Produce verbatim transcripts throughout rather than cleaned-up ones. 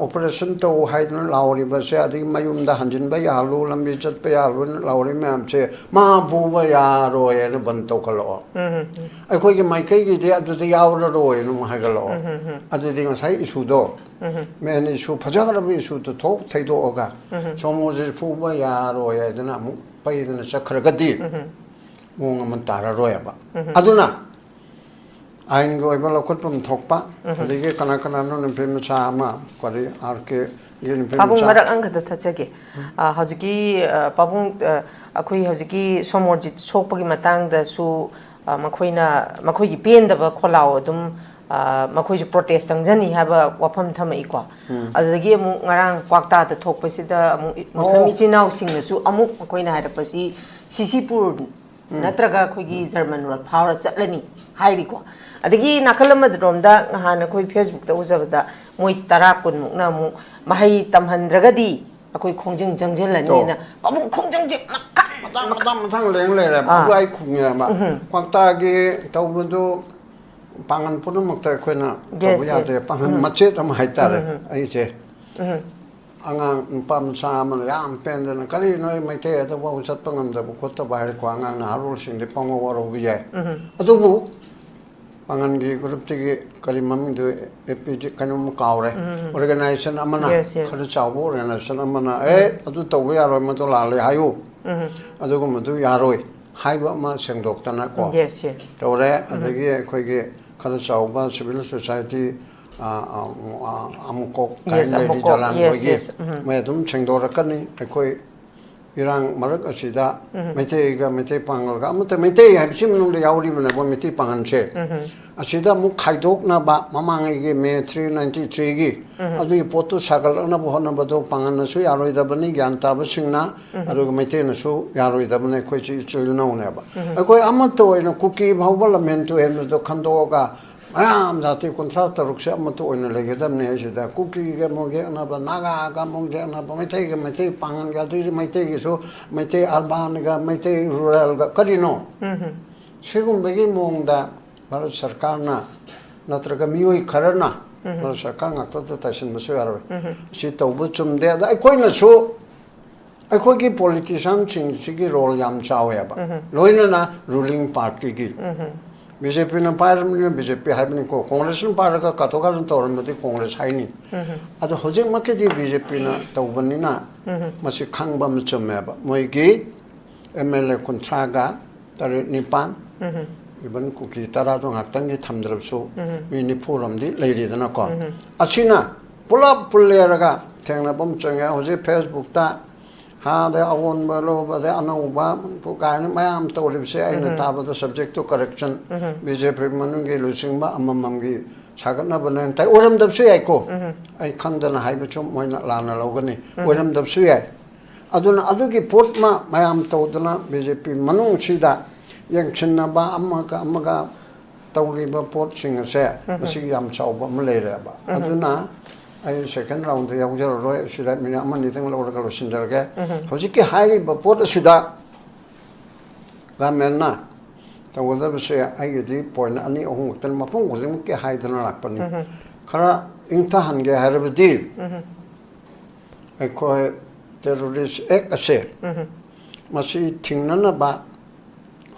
Operation ꯇꯧ ꯍꯥꯏꯗꯅ ꯂꯥꯎꯔꯤꯕꯁꯦ, ꯑꯗꯒꯤ ꯃꯌꯨꯝꯗ ꯍꯟꯖꯤꯟꯕ ꯌꯥꯍꯜꯂꯨ, ꯂꯝꯕꯤ ꯆꯠꯄ ꯌꯥꯍꯜꯂꯨꯅ ꯂꯥꯎꯔꯤ ꯃꯌꯥꯝꯁꯦ, ꯃꯥ ꯐꯨꯕ ꯌꯥꯔꯣꯏ ꯍꯥꯏꯅ ꯕꯟ ꯇꯧꯈꯠꯂꯛꯑꯣ꯫ ꯑꯩꯈꯣꯏꯒꯤ ꯃꯥꯏꯀꯩꯒꯤꯗꯤ ꯑꯗꯨꯗ ꯌꯥꯎꯔꯔꯣꯏꯅ ꯑꯃꯨꯛ ꯍꯥꯏꯒꯠꯂꯛꯑꯣ꯫ ꯑꯗꯨꯗꯤ ꯉꯁꯥꯏ ꯏꯁꯨꯗꯣ, ꯃꯦꯟ ꯏꯁꯨ, ꯐꯖꯈ꯭ꯔꯕ ꯏꯁꯨꯗꯣ ꯊꯣꯛ ꯊꯩꯗꯣꯛꯑꯒ, ꯁꯣꯃꯣꯔꯖꯤꯠ ꯐꯨꯕ ꯌꯥꯔꯣꯏ ꯍꯥꯏꯗꯅ ꯑꯃꯨꯛ ꯄꯩꯗꯅ ꯆꯠꯈ꯭ꯔꯒꯗꯤ, ꯃꯑꯣꯡ ꯑꯃ ꯇꯥꯔꯔꯣꯏꯕ꯫ ꯑꯗꯨꯅ ꯑꯥꯏꯟꯒꯤ ꯑꯣꯏꯕ ꯂꯧꯈꯠꯐꯝ ꯊꯣꯛꯄ, ꯑꯗꯒꯤ ꯀꯅꯥ ꯀꯅꯥꯅꯣ ꯅꯨꯄꯤ ꯃꯆꯥ ꯑꯃ, ꯀꯔꯤ, ꯑꯥꯔ ꯀꯦꯒꯤ ꯅꯨꯄꯤ ꯄꯥꯕꯨꯡ, ꯃꯆꯥ꯫ ꯃꯔꯛ ꯑꯃꯈꯛꯇ ꯊꯠꯆꯒꯦ꯫ ꯑ, ꯍꯧꯖꯤꯛꯀꯤ, ꯑ, ꯄꯥꯕꯨꯡ, ꯑ, ꯑꯩꯈꯣꯏ ꯍꯧꯖꯤꯛꯀꯤ ꯁꯣꯃꯣꯔꯖꯤꯠ ꯁꯣꯛꯄꯒꯤ ꯃꯇꯥꯡꯗꯁꯨ, ꯑ, ꯃꯈꯣꯏꯅ, ꯃꯈꯣꯏꯒꯤ ꯄꯦꯟꯗꯕ ꯈꯣꯜꯂꯥꯎ ꯑꯗꯨꯝ, ꯑ, ꯃꯈꯣꯏꯁꯨ ꯄ꯭ꯔꯣꯇꯦꯁ ꯆꯪꯖꯅꯤ ꯍꯥꯏꯕ ꯋꯥꯐꯝ ꯊꯝꯃꯛꯏꯀꯣ꯫ ꯑꯗꯨꯗꯒꯤ ꯑꯃꯨꯛ ꯉꯔꯥꯡ ꯀ꯭ꯋꯥꯛꯇꯥꯗ ꯊꯣꯛꯄꯁꯤꯗ ꯑꯃꯨꯛ ꯏ-, ꯃꯨꯁꯂꯤꯝ ꯑꯣ꯫ ꯏꯆꯤꯟ ꯏꯅꯥꯎꯁꯤꯡꯅꯁꯨ ꯑꯃꯨꯛ ꯃꯈꯣꯏꯅ ꯍꯥꯏꯔꯛꯄꯁꯤ ꯁꯤꯁꯤꯄꯨꯔ ꯅꯠꯇ꯭ꯔꯒ ꯑꯩꯈꯣꯏꯒꯤ ꯖꯔꯃꯟ ꯔꯣꯗ ꯐꯥꯎꯔ ꯆꯠꯂꯅꯤ ꯍꯥꯏꯔꯤꯀꯣ꯫ ꯑꯗꯒꯤ ꯅꯥꯀꯜ ꯑꯃꯗꯔꯣꯝꯗ ꯅꯍꯥꯟ ꯑꯩꯈꯣꯏ ꯐꯦꯁꯕꯨꯛꯇ ꯎꯖꯕꯗ ꯃꯣꯏ ꯇꯔꯥ ꯀꯨꯟꯃꯨꯛꯅ ꯑꯃꯨꯛ ꯃꯍꯩ ꯇꯝꯍꯟꯗ꯭ꯔꯒꯗꯤ ꯑꯩꯈꯣꯏ ꯈꯣꯡꯖꯪ ꯆꯪꯁꯤꯜꯂꯅꯤꯅ꯫ ꯄꯥꯕꯨꯡ, ꯈꯣꯡꯖꯪꯁꯦ ꯃꯈꯜ ꯃꯊꯪ, ꯃꯊꯪ, ꯃꯊꯪ ꯂꯦꯡ ꯂꯩꯔꯦ꯫ ꯑꯥ꯫ ꯑꯗꯨ ꯑꯩ ꯈꯨꯡꯉꯦꯕ꯫ ꯀ꯭ꯋꯥꯛꯇꯥꯒꯤ ꯇꯧꯕꯗꯨ ꯄꯥꯡꯒꯜ ꯄꯨꯝꯅꯃꯛꯇ ꯑꯩꯈꯣꯏꯅ ꯇꯧꯕ ꯌꯥꯗꯦ꯫ ꯄꯥꯡꯒꯜ ꯃꯆꯦꯠ ꯑꯃ ꯍꯥꯏꯇꯥꯔꯦ꯫ ꯑꯩꯁꯦ ꯑꯉꯥꯡ ꯅꯨꯄꯥ ꯃꯆꯥ ꯑꯃꯅ ꯌꯥꯝ ꯄꯦꯟꯗꯅ, "ꯀꯔꯤ, ꯅꯣꯏ ꯃꯩꯇꯩ ꯑꯗꯨꯐꯥꯎ ꯆꯠꯄ ꯉꯝꯗꯕ ꯈꯣꯠꯇꯕ?" ꯍꯥꯏꯔꯦꯀꯣ꯫ ꯑꯉꯥꯡ ꯅꯍꯥꯔꯣꯜꯁꯤꯡꯗꯤ ꯄꯪꯋꯥ ꯋꯥꯔꯧꯕ ꯌꯥꯏ꯫ ꯑꯗꯨꯕꯨ ꯄꯥꯡꯒꯜꯒꯤ ꯒ꯭ꯔꯨꯞꯇꯒꯤ ꯀꯔꯤ ꯃꯃꯤꯡꯗꯨ, ꯑꯦ ꯄꯤ ꯖꯤ ꯀꯩꯅꯣꯝ ꯀꯥꯎꯔꯦ, ꯑꯣꯔꯒꯅꯥꯏꯖꯦꯁꯟ ꯑꯃꯅ, ꯈꯔ ꯆꯥꯎꯕ ꯑꯣꯔꯒꯅꯥꯏꯖꯦꯁꯟ ꯑꯃꯅ, "ꯑꯦ, ꯑꯗꯨ ꯇꯧꯕ ꯌꯥꯔꯣꯏ, ꯃꯗꯨ ꯂꯥꯜꯂꯦ ꯍꯥꯏꯌꯨ, ꯑꯗꯨꯒꯨꯝꯕꯗꯨ ꯌꯥꯔꯣꯏ" ꯍꯥꯏꯕ ꯑꯃ ꯁꯦꯡꯗꯣꯛꯇꯅꯀꯣ ꯇꯧꯔꯦ꯫ ꯑꯗꯒꯤ ꯑꯩꯈꯣꯏꯒꯤ ꯈꯔ ꯆꯥꯎꯕ ꯁꯤꯚꯤꯜ ꯁꯣꯁꯥꯏꯇꯤ, ꯑ, ꯑ, ꯑ, ꯑꯃꯨꯛꯀꯣꯛ ꯀꯥꯏꯅ ꯂꯩꯔꯤ, ꯑꯃꯨꯛꯀꯣꯛ, ꯗꯂꯥꯟ ꯍꯣꯏꯒꯤ, ꯃꯣꯏ ꯑꯗꯨꯝ ꯁꯦꯡꯗꯣꯔꯛꯀꯅꯤ꯫ ꯑꯩꯈꯣꯏ ꯏꯔꯥꯡ ꯃꯔꯛ ꯑꯁꯤꯗ ꯃꯩꯇꯩꯒ ꯃꯩꯇꯩ ꯄꯥꯡꯒꯜꯒ ꯑꯃꯠꯇ, ꯃꯩꯇꯩ ꯍꯥꯏꯕꯁꯤ ꯃꯅꯨꯡꯗ ꯌꯥꯎꯔꯤꯕꯅꯦꯕ, ꯃꯩꯇꯩ ꯄꯥꯡꯒꯜꯁꯦ꯫ ꯑꯁꯤꯗ ꯑꯃꯨꯛ ꯈꯥꯏꯗꯣꯛꯅꯕ ꯃꯃꯥꯡꯉꯩꯒꯤ ꯃꯦ ꯊ꯭ꯔꯤ ꯅꯥꯏꯟꯇꯤ ꯊ꯭ꯔꯤꯒꯤ ꯑꯗꯨꯒꯤ ꯄꯣꯠꯇꯨ ꯁꯥꯒꯠꯂꯛꯅꯕ ꯍꯣꯠꯅꯕꯗꯣ ꯄꯥꯡꯒꯜꯅꯁꯨ ꯌꯥꯔꯣꯏꯗꯕꯅꯤ, ꯒ꯭ꯌꯥꯟ ꯇꯥꯕꯁꯤꯡꯅ, ꯑꯗꯨꯒ ꯃꯩꯇꯩꯅꯁꯨ ꯌꯥꯔꯣꯏꯗꯕꯅꯤ꯫ ꯑꯩꯈꯣꯏꯁꯤ ꯏꯆꯤꯜ ꯏꯅꯥꯎꯅꯦꯕ꯫ ꯑꯩꯈꯣꯏ ꯑꯃꯠꯇ ꯑꯣꯏꯅ ꯀꯨꯀꯤ ꯐꯥꯎꯕ ꯂꯝꯍꯦꯟ ꯇꯨꯍꯦꯟꯕꯗꯣ ꯈꯟꯗꯣꯛꯑꯒ ꯃꯌꯥꯝ ꯖꯥꯇꯤ ꯀꯨꯟꯊ꯭ꯔꯥ ꯇꯔꯨꯛꯁꯦ ꯑꯃꯠꯇ ꯑꯣꯏꯅ ꯂꯩꯒꯗꯕꯅꯤ ꯍꯥꯏꯁꯤꯗ, ꯀꯨꯀꯤꯒ ꯑꯃꯨꯛ ꯌꯦꯛꯅꯕ, ꯅꯥꯒꯥꯒ ꯑꯃꯨꯛ ꯌꯦꯛꯅꯕ, ꯃꯩꯇꯩꯒ ꯃꯩꯇꯩ ꯄꯥꯡꯒꯜꯒ, ꯑꯗꯨꯏꯗꯤ ꯃꯩꯇꯩꯒꯤꯁꯨ ꯃꯩꯇꯩ ꯑꯔꯕꯥꯟꯒ ꯃꯩꯇꯩ ꯔꯨꯔꯦꯜꯒ ꯀꯔꯤꯅꯣ? ꯁꯤꯒꯨꯝꯕꯒꯤ ꯃꯑꯣꯡꯗ ꯚꯥꯔꯠ ꯁꯔꯀꯥꯔꯅ ꯅꯠꯇ꯭ꯔꯒ ꯃꯤꯑꯣꯏ ꯈꯔꯅ ꯃꯔꯛ ꯁꯔꯀꯥꯔ ꯉꯥꯛꯇꯗ ꯇꯥꯏꯁꯤꯟꯕꯁꯨ ꯌꯥꯔꯣꯏ꯫ ꯁꯤ ꯇꯧꯕ ꯆꯨꯝꯗꯦ꯫ ꯑꯗ ꯑꯩꯈꯣꯏꯅꯁꯨ ꯑꯩꯈꯣꯏꯒꯤ ꯄꯣꯂꯤꯇꯤꯁꯤꯌꯥꯟꯁꯤꯡꯁꯤꯒꯤ ꯔꯣꯜ ꯌꯥꯝ ꯆꯥꯎꯋꯦꯕ, ꯂꯣꯏꯅꯅ ꯔꯨꯂꯤꯡ ꯄꯥꯔꯇꯤꯒꯤ꯫ ꯕꯤ ꯖꯦ ꯄꯤꯅ ꯄꯥꯏꯔꯕꯅꯤꯅ ꯕꯤ ꯖꯦ ꯄꯤ ꯍꯥꯏꯕꯅꯤꯀꯣ, ꯀꯣꯡꯒ꯭ꯔꯦꯁꯅ ꯄꯥꯏꯔꯒ ꯀꯥꯊꯣꯛ ꯀꯥꯔꯟ ꯇꯧꯔꯝꯃꯗꯤ ꯀꯣꯡꯒ꯭ꯔꯦꯁ ꯍꯥꯏꯅꯤ꯫ ꯑꯗꯣ ꯍꯧꯖꯤꯛꯃꯛꯀꯤꯗꯤ ꯕꯤ ꯖꯦ ꯄꯤꯅ ꯇꯧꯕꯅꯤꯅ ꯃꯁꯤ ꯈꯪꯕ ꯑꯃ ꯆꯨꯝꯃꯦꯕ꯫ ꯃꯣꯏꯒꯤ ꯑꯦꯝ ꯑꯦꯜ ꯑꯦ ꯀꯨꯟꯊ꯭ꯔꯥꯒ ꯇꯔꯦꯠ ꯅꯤꯄꯥꯟ, ꯏꯚꯟ ꯀꯨꯀꯤ ꯇꯔꯥꯗꯣ ꯉꯥꯛꯇꯪꯒꯤ ꯊꯝꯗ꯭ꯔꯕꯁꯨ ꯃꯤ ꯅꯤꯐꯨꯔꯣꯝꯗꯤ ꯂꯩꯔꯤꯗꯅꯀꯣ꯫ ꯑꯁꯤꯅ ꯄꯨꯂꯞ ꯄꯨꯜꯂꯦꯔꯒ ꯊꯦꯡꯅꯕ ꯑꯃ ꯆꯪꯉꯦ꯫ ꯍꯧꯖꯤꯛ ꯐꯦꯁꯕꯨꯛꯇ ꯍꯥ, ꯑꯗꯩ ꯑꯑꯣꯟꯕ ꯂꯧꯕ, ꯑꯗꯩ ꯑꯅꯧꯕ ꯃꯅꯤꯄꯨꯔ ꯀꯥꯏꯅ ꯃꯌꯥꯝ ꯇꯧꯔꯤꯕꯁꯦ ꯑꯩꯅ ꯇꯥꯕꯗ subject to correction, B J P ꯃꯅꯨꯡꯒꯤ ꯂꯨꯆꯤꯡꯕ ꯑꯃꯃꯝꯒꯤ ꯁꯥꯒꯠꯅꯕꯅꯦꯅ ꯇꯥꯏ꯫ ꯑꯣꯏꯔꯝꯗꯕꯁꯨ ꯌꯥꯏꯀꯣ꯫ ꯑꯩ ꯈꯪꯗꯅ ꯍꯥꯏꯕꯁꯨ ꯃꯣꯏꯅ ꯂꯥꯟꯅ ꯂꯧꯒꯅꯤ꯫ ꯑꯣꯏꯔꯝꯗꯕꯁꯨ ꯌꯥꯏ꯫ ꯑꯗꯨꯅ ꯑꯗꯨꯒꯤ ꯄꯣꯠ ꯑꯃ ꯃꯌꯥꯝ ꯇꯧꯗꯅ ꯕꯤ ꯖꯦ ꯄꯤ ꯃꯅꯨꯡꯁꯤꯗ ꯌꯦꯡꯁꯤꯟꯅꯕ ꯑꯃꯒ ꯑꯃꯒ ꯇꯧꯔꯤꯕ ꯄꯣꯠꯁꯤꯡ ꯑꯁꯦ ꯃꯁꯤ ꯌꯥꯝ ꯆꯥꯎꯕ ꯑꯃ ꯂꯩꯔꯦꯕ꯫ ꯑꯗꯨꯅ ꯑꯩ second round ꯗ ꯌꯥꯎꯖꯔꯔꯣꯏ, ꯑꯁꯤꯗ ꯃꯤꯅꯤꯠ ꯑꯃ ꯑꯅꯤꯗꯪ ꯂꯧꯔꯒ ꯂꯣꯏꯁꯤꯟꯖꯔꯒꯦ꯫ ꯍꯧꯖꯤꯛꯀꯤ ꯍꯥꯏꯔꯤꯕ ꯄꯣꯠ ꯑꯁꯤꯗ ꯒꯃꯦꯟꯅ ꯇꯧꯒꯗꯕꯁꯦ ꯑꯩꯒꯤꯗꯤ point ꯑꯅꯤ ꯑꯍꯨꯝ ꯈꯛꯇꯅꯤ, ꯃꯐꯝ ꯈꯨꯗꯤꯡꯃꯛꯀꯤ ꯍꯥꯏꯗꯅ ꯂꯥꯛꯄꯅꯤ꯫ ꯈꯔ ꯏꯪꯊꯍꯟꯒꯦ ꯍꯥꯏꯔꯕꯗꯤ ꯑꯩꯈꯣꯏ terrorist act ꯑꯁꯦ ꯃꯁꯤ ꯊꯤꯡꯅꯅꯕ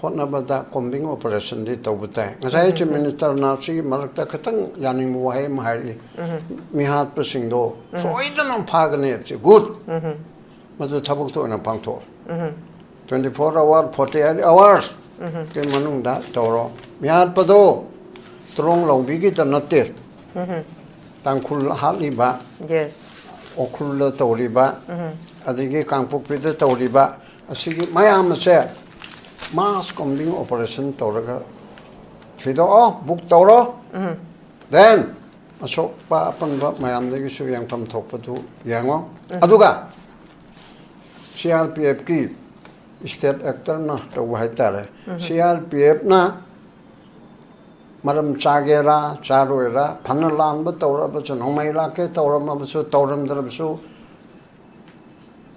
ꯍꯣꯠꯅꯕꯗ combing operation ꯗꯤ ꯇꯧꯕ ꯇꯥꯏ꯫ ꯉꯁꯥꯏ Chief Minister ꯅ ꯁꯤꯒꯤ ꯃꯔꯛꯇ ꯈꯤꯇꯪ ꯌꯥꯅꯤꯡꯕ ꯋꯥꯍꯩ ꯑꯃ ꯍꯥꯏꯔꯛꯏ, ꯃꯤꯍꯥꯠꯄꯁꯤꯡꯗꯣ ꯁꯣꯏꯗꯅ ꯐꯥꯒꯅꯤ ꯍꯥꯏꯕꯁꯦ꯫ Good꯫ ꯃꯗꯨ ꯊꯕꯛꯇ ꯑꯣꯏꯅ ꯄꯥꯡꯊꯣꯛꯑꯣ꯫ Twenty four hour, forty eight hours ꯀꯤ ꯃꯅꯨꯡꯗ ꯇꯧꯔꯣ꯫ ꯃꯤꯍꯥꯠꯄꯗꯣ ꯇ꯭ꯔꯣꯡ ꯂꯧꯕꯤꯒꯤꯗ ꯅꯠꯇꯦ꯫ ꯇꯥꯡꯈꯨꯜ ꯍꯥꯠꯂꯤꯕ, ꯌꯦꯁ ꯎꯈ꯭ꯔꯨꯜꯗ ꯇꯧꯔꯤꯕ, ꯑꯗꯒꯤ ꯀꯥꯡꯄꯣꯛꯄꯤꯗ ꯇꯧꯔꯤꯕ, ꯑꯁꯤꯒꯤ ꯃꯌꯥꯝ ꯑꯁꯦ mass combing operation ꯇꯧꯔꯒ ꯊꯤꯗꯣꯛꯑꯣ, book ꯇꯧꯔꯣ꯫ Then ꯑꯁꯣꯛꯄ ꯑꯄꯟꯕ ꯃꯌꯥꯝꯗꯒꯤꯁꯨ ꯌꯦꯡꯐꯝ ꯊꯣꯛꯄꯗꯨ ꯌꯦꯡꯉꯣ꯫ ꯑꯗꯨꯒ C R P F ꯀꯤ state actor ꯅ ꯇꯧꯕ ꯍꯥꯏꯇꯥꯔꯦ꯫ C R P F ꯅ ꯃꯔꯝ ꯆꯥꯒꯦꯔꯥ ꯆꯥꯔꯣꯏꯔꯥ, ꯐꯅ ꯂꯥꯟꯕ ꯇꯧꯔꯕꯁꯨ, ꯅꯣꯡꯃꯩ ꯂꯥꯛꯀꯦ ꯇꯧꯔꯝꯃꯕꯁꯨ ꯇꯧꯔꯝꯗ꯭ꯔꯕꯁꯨ,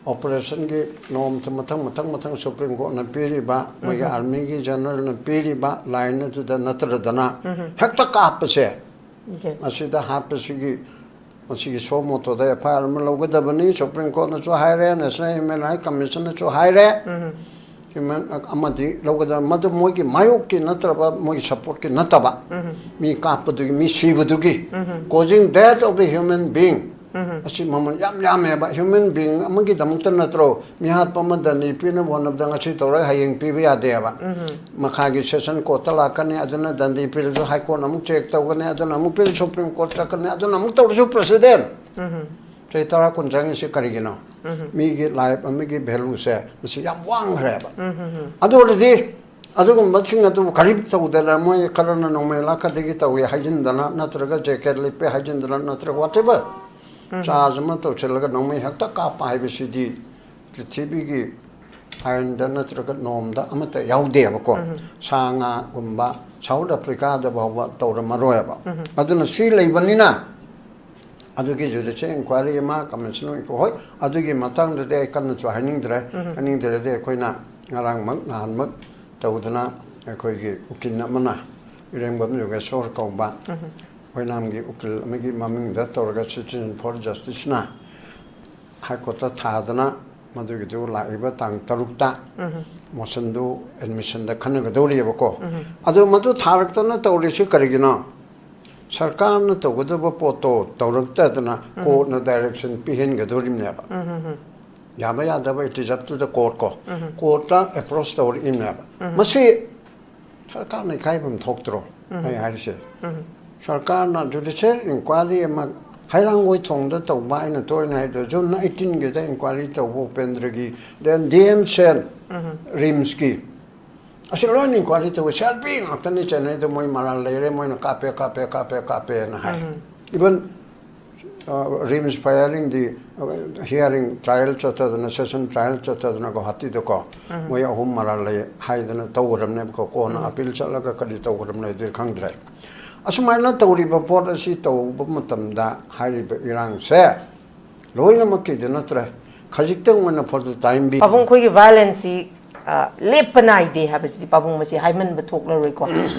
operation ꯒꯤ norm ꯁꯦ ꯃꯊꯪ ꯃꯊꯪ ꯃꯊꯪ Supreme Court ꯅ ꯄꯤꯔꯤꯕ, ꯃꯣꯏꯒꯤ army ꯒꯤ general ꯅ ꯄꯤꯔꯤꯕ line ꯑꯗꯨꯗ ꯅꯠꯇ꯭ꯔꯗꯅ ꯍꯦꯛꯇ ꯀꯥꯞꯄꯁꯦ ꯃꯁꯤꯗ ꯍꯥꯠꯄꯁꯤꯒꯤ, ꯃꯁꯤꯒꯤ suo motoꯗ F I R ꯑꯃ ꯂꯧꯒꯗꯕꯅꯤ꯫ Supreme Courtꯅꯁꯨ ꯍꯥꯏꯔꯦ, National Human Rights Commissionꯅꯁꯨ ꯍꯥꯏꯔꯦ꯫ Human ꯑꯃꯗꯤ ꯂꯧꯒꯗꯕ, ꯃꯗꯨ ꯃꯣꯏꯒꯤ ꯃꯥꯌꯣꯛꯀꯤ ꯅꯠꯇ꯭ꯔꯕ, ꯃꯣꯏꯒꯤ supportꯀꯤ ꯅꯠꯇꯕ, ꯃꯤ ꯀꯥꯞꯄꯗꯨꯒꯤ, ꯃꯤ ꯁꯤꯕꯗꯨꯒꯤ, causing death of a human being꯫ ꯑꯁꯤ ꯃꯃꯜ ꯌꯥꯝ ꯌꯥꯝꯃꯦꯕ꯫ Human being ꯑꯃꯒꯤꯗꯃꯛꯇ ꯅꯠꯇ꯭ꯔꯣ? ꯃꯤꯍꯥꯠꯄ ꯑꯃ ꯗꯟꯗꯤ ꯄꯤꯅꯕ ꯍꯣꯠꯅꯕꯗ ꯉꯁꯤ ꯇꯧꯔꯒ ꯍꯌꯦꯡ ꯄꯤꯕ ꯌꯥꯗꯦꯕ꯫ ꯃꯈꯥꯒꯤ session courtꯇ ꯂꯥꯛꯀꯅꯤ, ꯑꯗꯨꯅ ꯗꯟꯗꯤ ꯄꯤꯔꯁꯨ High Court ꯑꯃꯨꯛ check ꯇꯧꯒꯅꯤ, ꯑꯗꯨꯅ ꯑꯃꯨꯛ ꯄꯤꯔꯁꯨ Supreme Court ꯆꯠꯀꯅꯤ, ꯑꯗꯨꯅ ꯑꯃꯨꯛ ꯇꯧꯔꯁꯨ precedent꯫ ꯆꯍꯤ ꯇꯔꯥ ꯀꯨꯟ ꯆꯪꯉꯤꯁꯤ ꯀꯔꯤꯒꯤꯅꯣ? ꯃꯤꯒꯤ life ꯑꯃꯒꯤ valueꯁꯦ ꯃꯁꯤ ꯌꯥꯝ ꯋꯥꯡꯈ꯭ꯔꯦꯕ꯫ ꯑꯗꯨ ꯑꯣꯏꯔꯗꯤ ꯑꯗꯨꯒꯨꯝꯕꯁꯤꯡ ꯑꯗꯨ ꯀꯔꯤꯝ ꯇꯧꯗꯅ, ꯃꯣꯏ ꯈꯔꯅ ꯅꯣꯡꯃꯩ ꯂꯥꯛꯀꯗꯒꯤ ꯇꯧꯏ ꯍꯥꯏꯖꯤꯟꯗꯅ, ꯅꯠꯇ꯭ꯔꯒ jacket ꯂꯤꯠꯄꯦ ꯍꯥꯏꯖꯤꯟꯗꯅ, ꯅꯠꯇ꯭ꯔꯒ whatever, charge ꯑꯃ ꯇꯧꯁꯤꯜꯂꯒ ꯅꯣꯡꯃꯩ ꯍꯦꯛꯇ ꯀꯥꯞꯄ ꯍꯥꯏꯕꯁꯤꯗꯤ ꯄ꯭ꯔꯤꯊꯤꯕꯤꯒꯤ ꯑꯥꯏꯟꯗ ꯅꯠꯇ꯭ꯔꯒ ꯅꯣꯝꯗ ꯑꯃꯠꯇ ꯌꯥꯎꯗꯦꯕꯀꯣ꯫ ꯁꯥ ꯉꯥꯒꯨꯝꯕ South Africaꯗ ꯐꯥꯎꯕ ꯇꯧꯔꯝꯃꯔꯣꯏꯕ꯫ ꯑꯗꯨꯅ ꯁꯤ ꯂꯩꯕꯅꯤꯅ ꯑꯗꯨꯒꯤ judicial inquiry ꯑꯃ, commission of inquiry, ꯍꯣꯏ, ꯑꯗꯨꯒꯤ ꯃꯇꯥꯡꯗꯗꯤ ꯑꯩ ꯀꯟꯅꯁꯨ ꯍꯥꯏꯅꯤꯡꯗ꯭ꯔꯦ꯫ ꯍꯥꯏꯅꯤꯡꯗ꯭ꯔꯗꯤ ꯑꯩꯈꯣꯏꯅ ꯉꯔꯥꯡꯃꯛ ꯅꯍꯥꯟꯃꯛ ꯇꯧꯗꯅ ꯑꯩꯈꯣꯏꯒꯤ ꯎꯀꯤꯜ ꯑꯃꯅ, ꯏꯔꯦꯡꯕꯝ ꯌꯣꯒꯦꯁꯣꯔ ꯀꯧꯕ ꯑꯣꯏꯅꯥꯝꯒꯤ ꯎꯀꯤꯜ ꯑꯃꯒꯤ ꯃꯃꯤꯡꯗ ꯇꯧꯔꯒ Citizen for Justiceꯅ High Courtꯇ ꯊꯥꯗꯅ ꯃꯗꯨꯒꯤꯗꯨ ꯂꯥꯛꯏꯕ ꯇꯥꯡ ꯇꯔꯨꯛꯇ motionꯗꯨ admissionꯗ ꯈꯟꯅꯒꯗꯧꯔꯤꯑꯕꯀꯣ꯫ ꯑꯗꯨ ꯃꯗꯨ ꯊꯥꯔꯛꯇꯅ ꯇꯧꯔꯤꯁꯤ ꯀꯔꯤꯒꯤꯅꯣ? ꯁꯔꯀꯥꯔꯅ ꯇꯧꯒꯗꯕ ꯄꯣꯠꯇꯣ ꯇꯧꯔꯛꯇꯗꯅ courtꯅ direction ꯄꯤꯍꯟꯒꯗꯧꯔꯤꯕꯅꯦꯕ꯫ ꯌꯥꯕ ꯌꯥꯗꯕ, it is up to the court ꯀꯣ꯫ Courtꯇ approach ꯇꯧꯔꯛꯏꯕꯅꯦꯕ꯫ ꯃꯁꯤ ꯁꯔꯀꯥꯔꯅ ꯏꯀꯥꯏꯐꯝ ꯊꯣꯛꯇ꯭ꯔꯣ? ꯑꯩ ꯍꯥꯏꯔꯤꯁꯦ꯫ ꯁꯔꯀꯥꯔꯅ judicial inquiry ꯑꯃ ꯍꯩꯔꯥꯡꯒꯣꯏ ꯊꯣꯡꯗ ꯇꯧꯕ, ꯑꯩꯅ ꯇꯣꯏꯅ ꯍꯥꯏꯗꯣ, June eighteenꯒꯤꯗ inquiry ꯇꯧꯕ ꯎꯄꯦꯟꯗ꯭ꯔꯒꯤ, then D M Sen, RIMSꯀꯤ꯫ ꯑꯁꯤ ꯂꯣꯏꯅ inquiry ꯇꯧꯋꯤ꯫ ꯁꯦꯜ ꯄꯤ ꯉꯥꯛꯇꯅꯤ ꯆꯦꯟꯅꯩꯗꯣ, ꯃꯣꯏ ꯃꯔꯥꯜ ꯂꯩꯔꯦ, ꯃꯣꯏꯅ ꯀꯥꯞꯄꯦ, ꯀꯥꯞꯄꯦ, ꯀꯥꯞꯄꯦ, ꯀꯥꯞꯄꯦꯅ ꯍꯥꯏ꯫ Even, ꯑ, RIMS firingꯗꯤ, ꯑ, hearing, trial ꯆꯠꯊꯗꯅ, session trial ꯆꯠꯊꯗꯅ ꯒꯧꯍꯥꯇꯤꯗꯀꯣ, ꯃꯣꯏ ꯑꯍꯨꯝ ꯃꯔꯥꯜ ꯂꯩ ꯍꯥꯏꯗꯅ ꯇꯧꯈ꯭ꯔꯕꯅꯦꯕꯀꯣ꯫ ꯀꯣꯟꯅ appeal ꯆꯠꯂꯒ ꯀꯔꯤ ꯇꯧꯈ꯭ꯔꯕꯅꯣ ꯑꯗꯨꯗꯤ ꯈꯪꯗ꯭ꯔꯦ꯫ ꯑꯁꯨꯃꯥꯏꯅ ꯇꯧꯔꯤꯕ ꯄꯣꯠ ꯑꯁꯤ ꯇꯧꯕ ꯃꯇꯝꯗ ꯍꯥꯏꯔꯤꯕ ꯏꯔꯥꯡꯁꯦ ꯂꯣꯏꯅꯃꯛꯀꯤꯗꯤ ꯅꯠꯇ꯭ꯔꯦ, ꯈꯖꯤꯛꯇꯪ ꯑꯣꯏꯅ for the time being꯫ ꯄꯥꯕꯨꯡ, ꯑꯩꯈꯣꯏꯒꯤ violenceꯁꯤ, ꯑ, ꯂꯦꯞꯄ ꯅꯥꯏꯗꯦ ꯍꯥꯏꯕꯁꯤꯗꯤ ꯄꯥꯕꯨꯡ ꯃꯁꯤ ꯍꯥꯏꯃꯟꯕ ꯊꯣꯛꯂꯔꯣꯏꯀꯣ꯫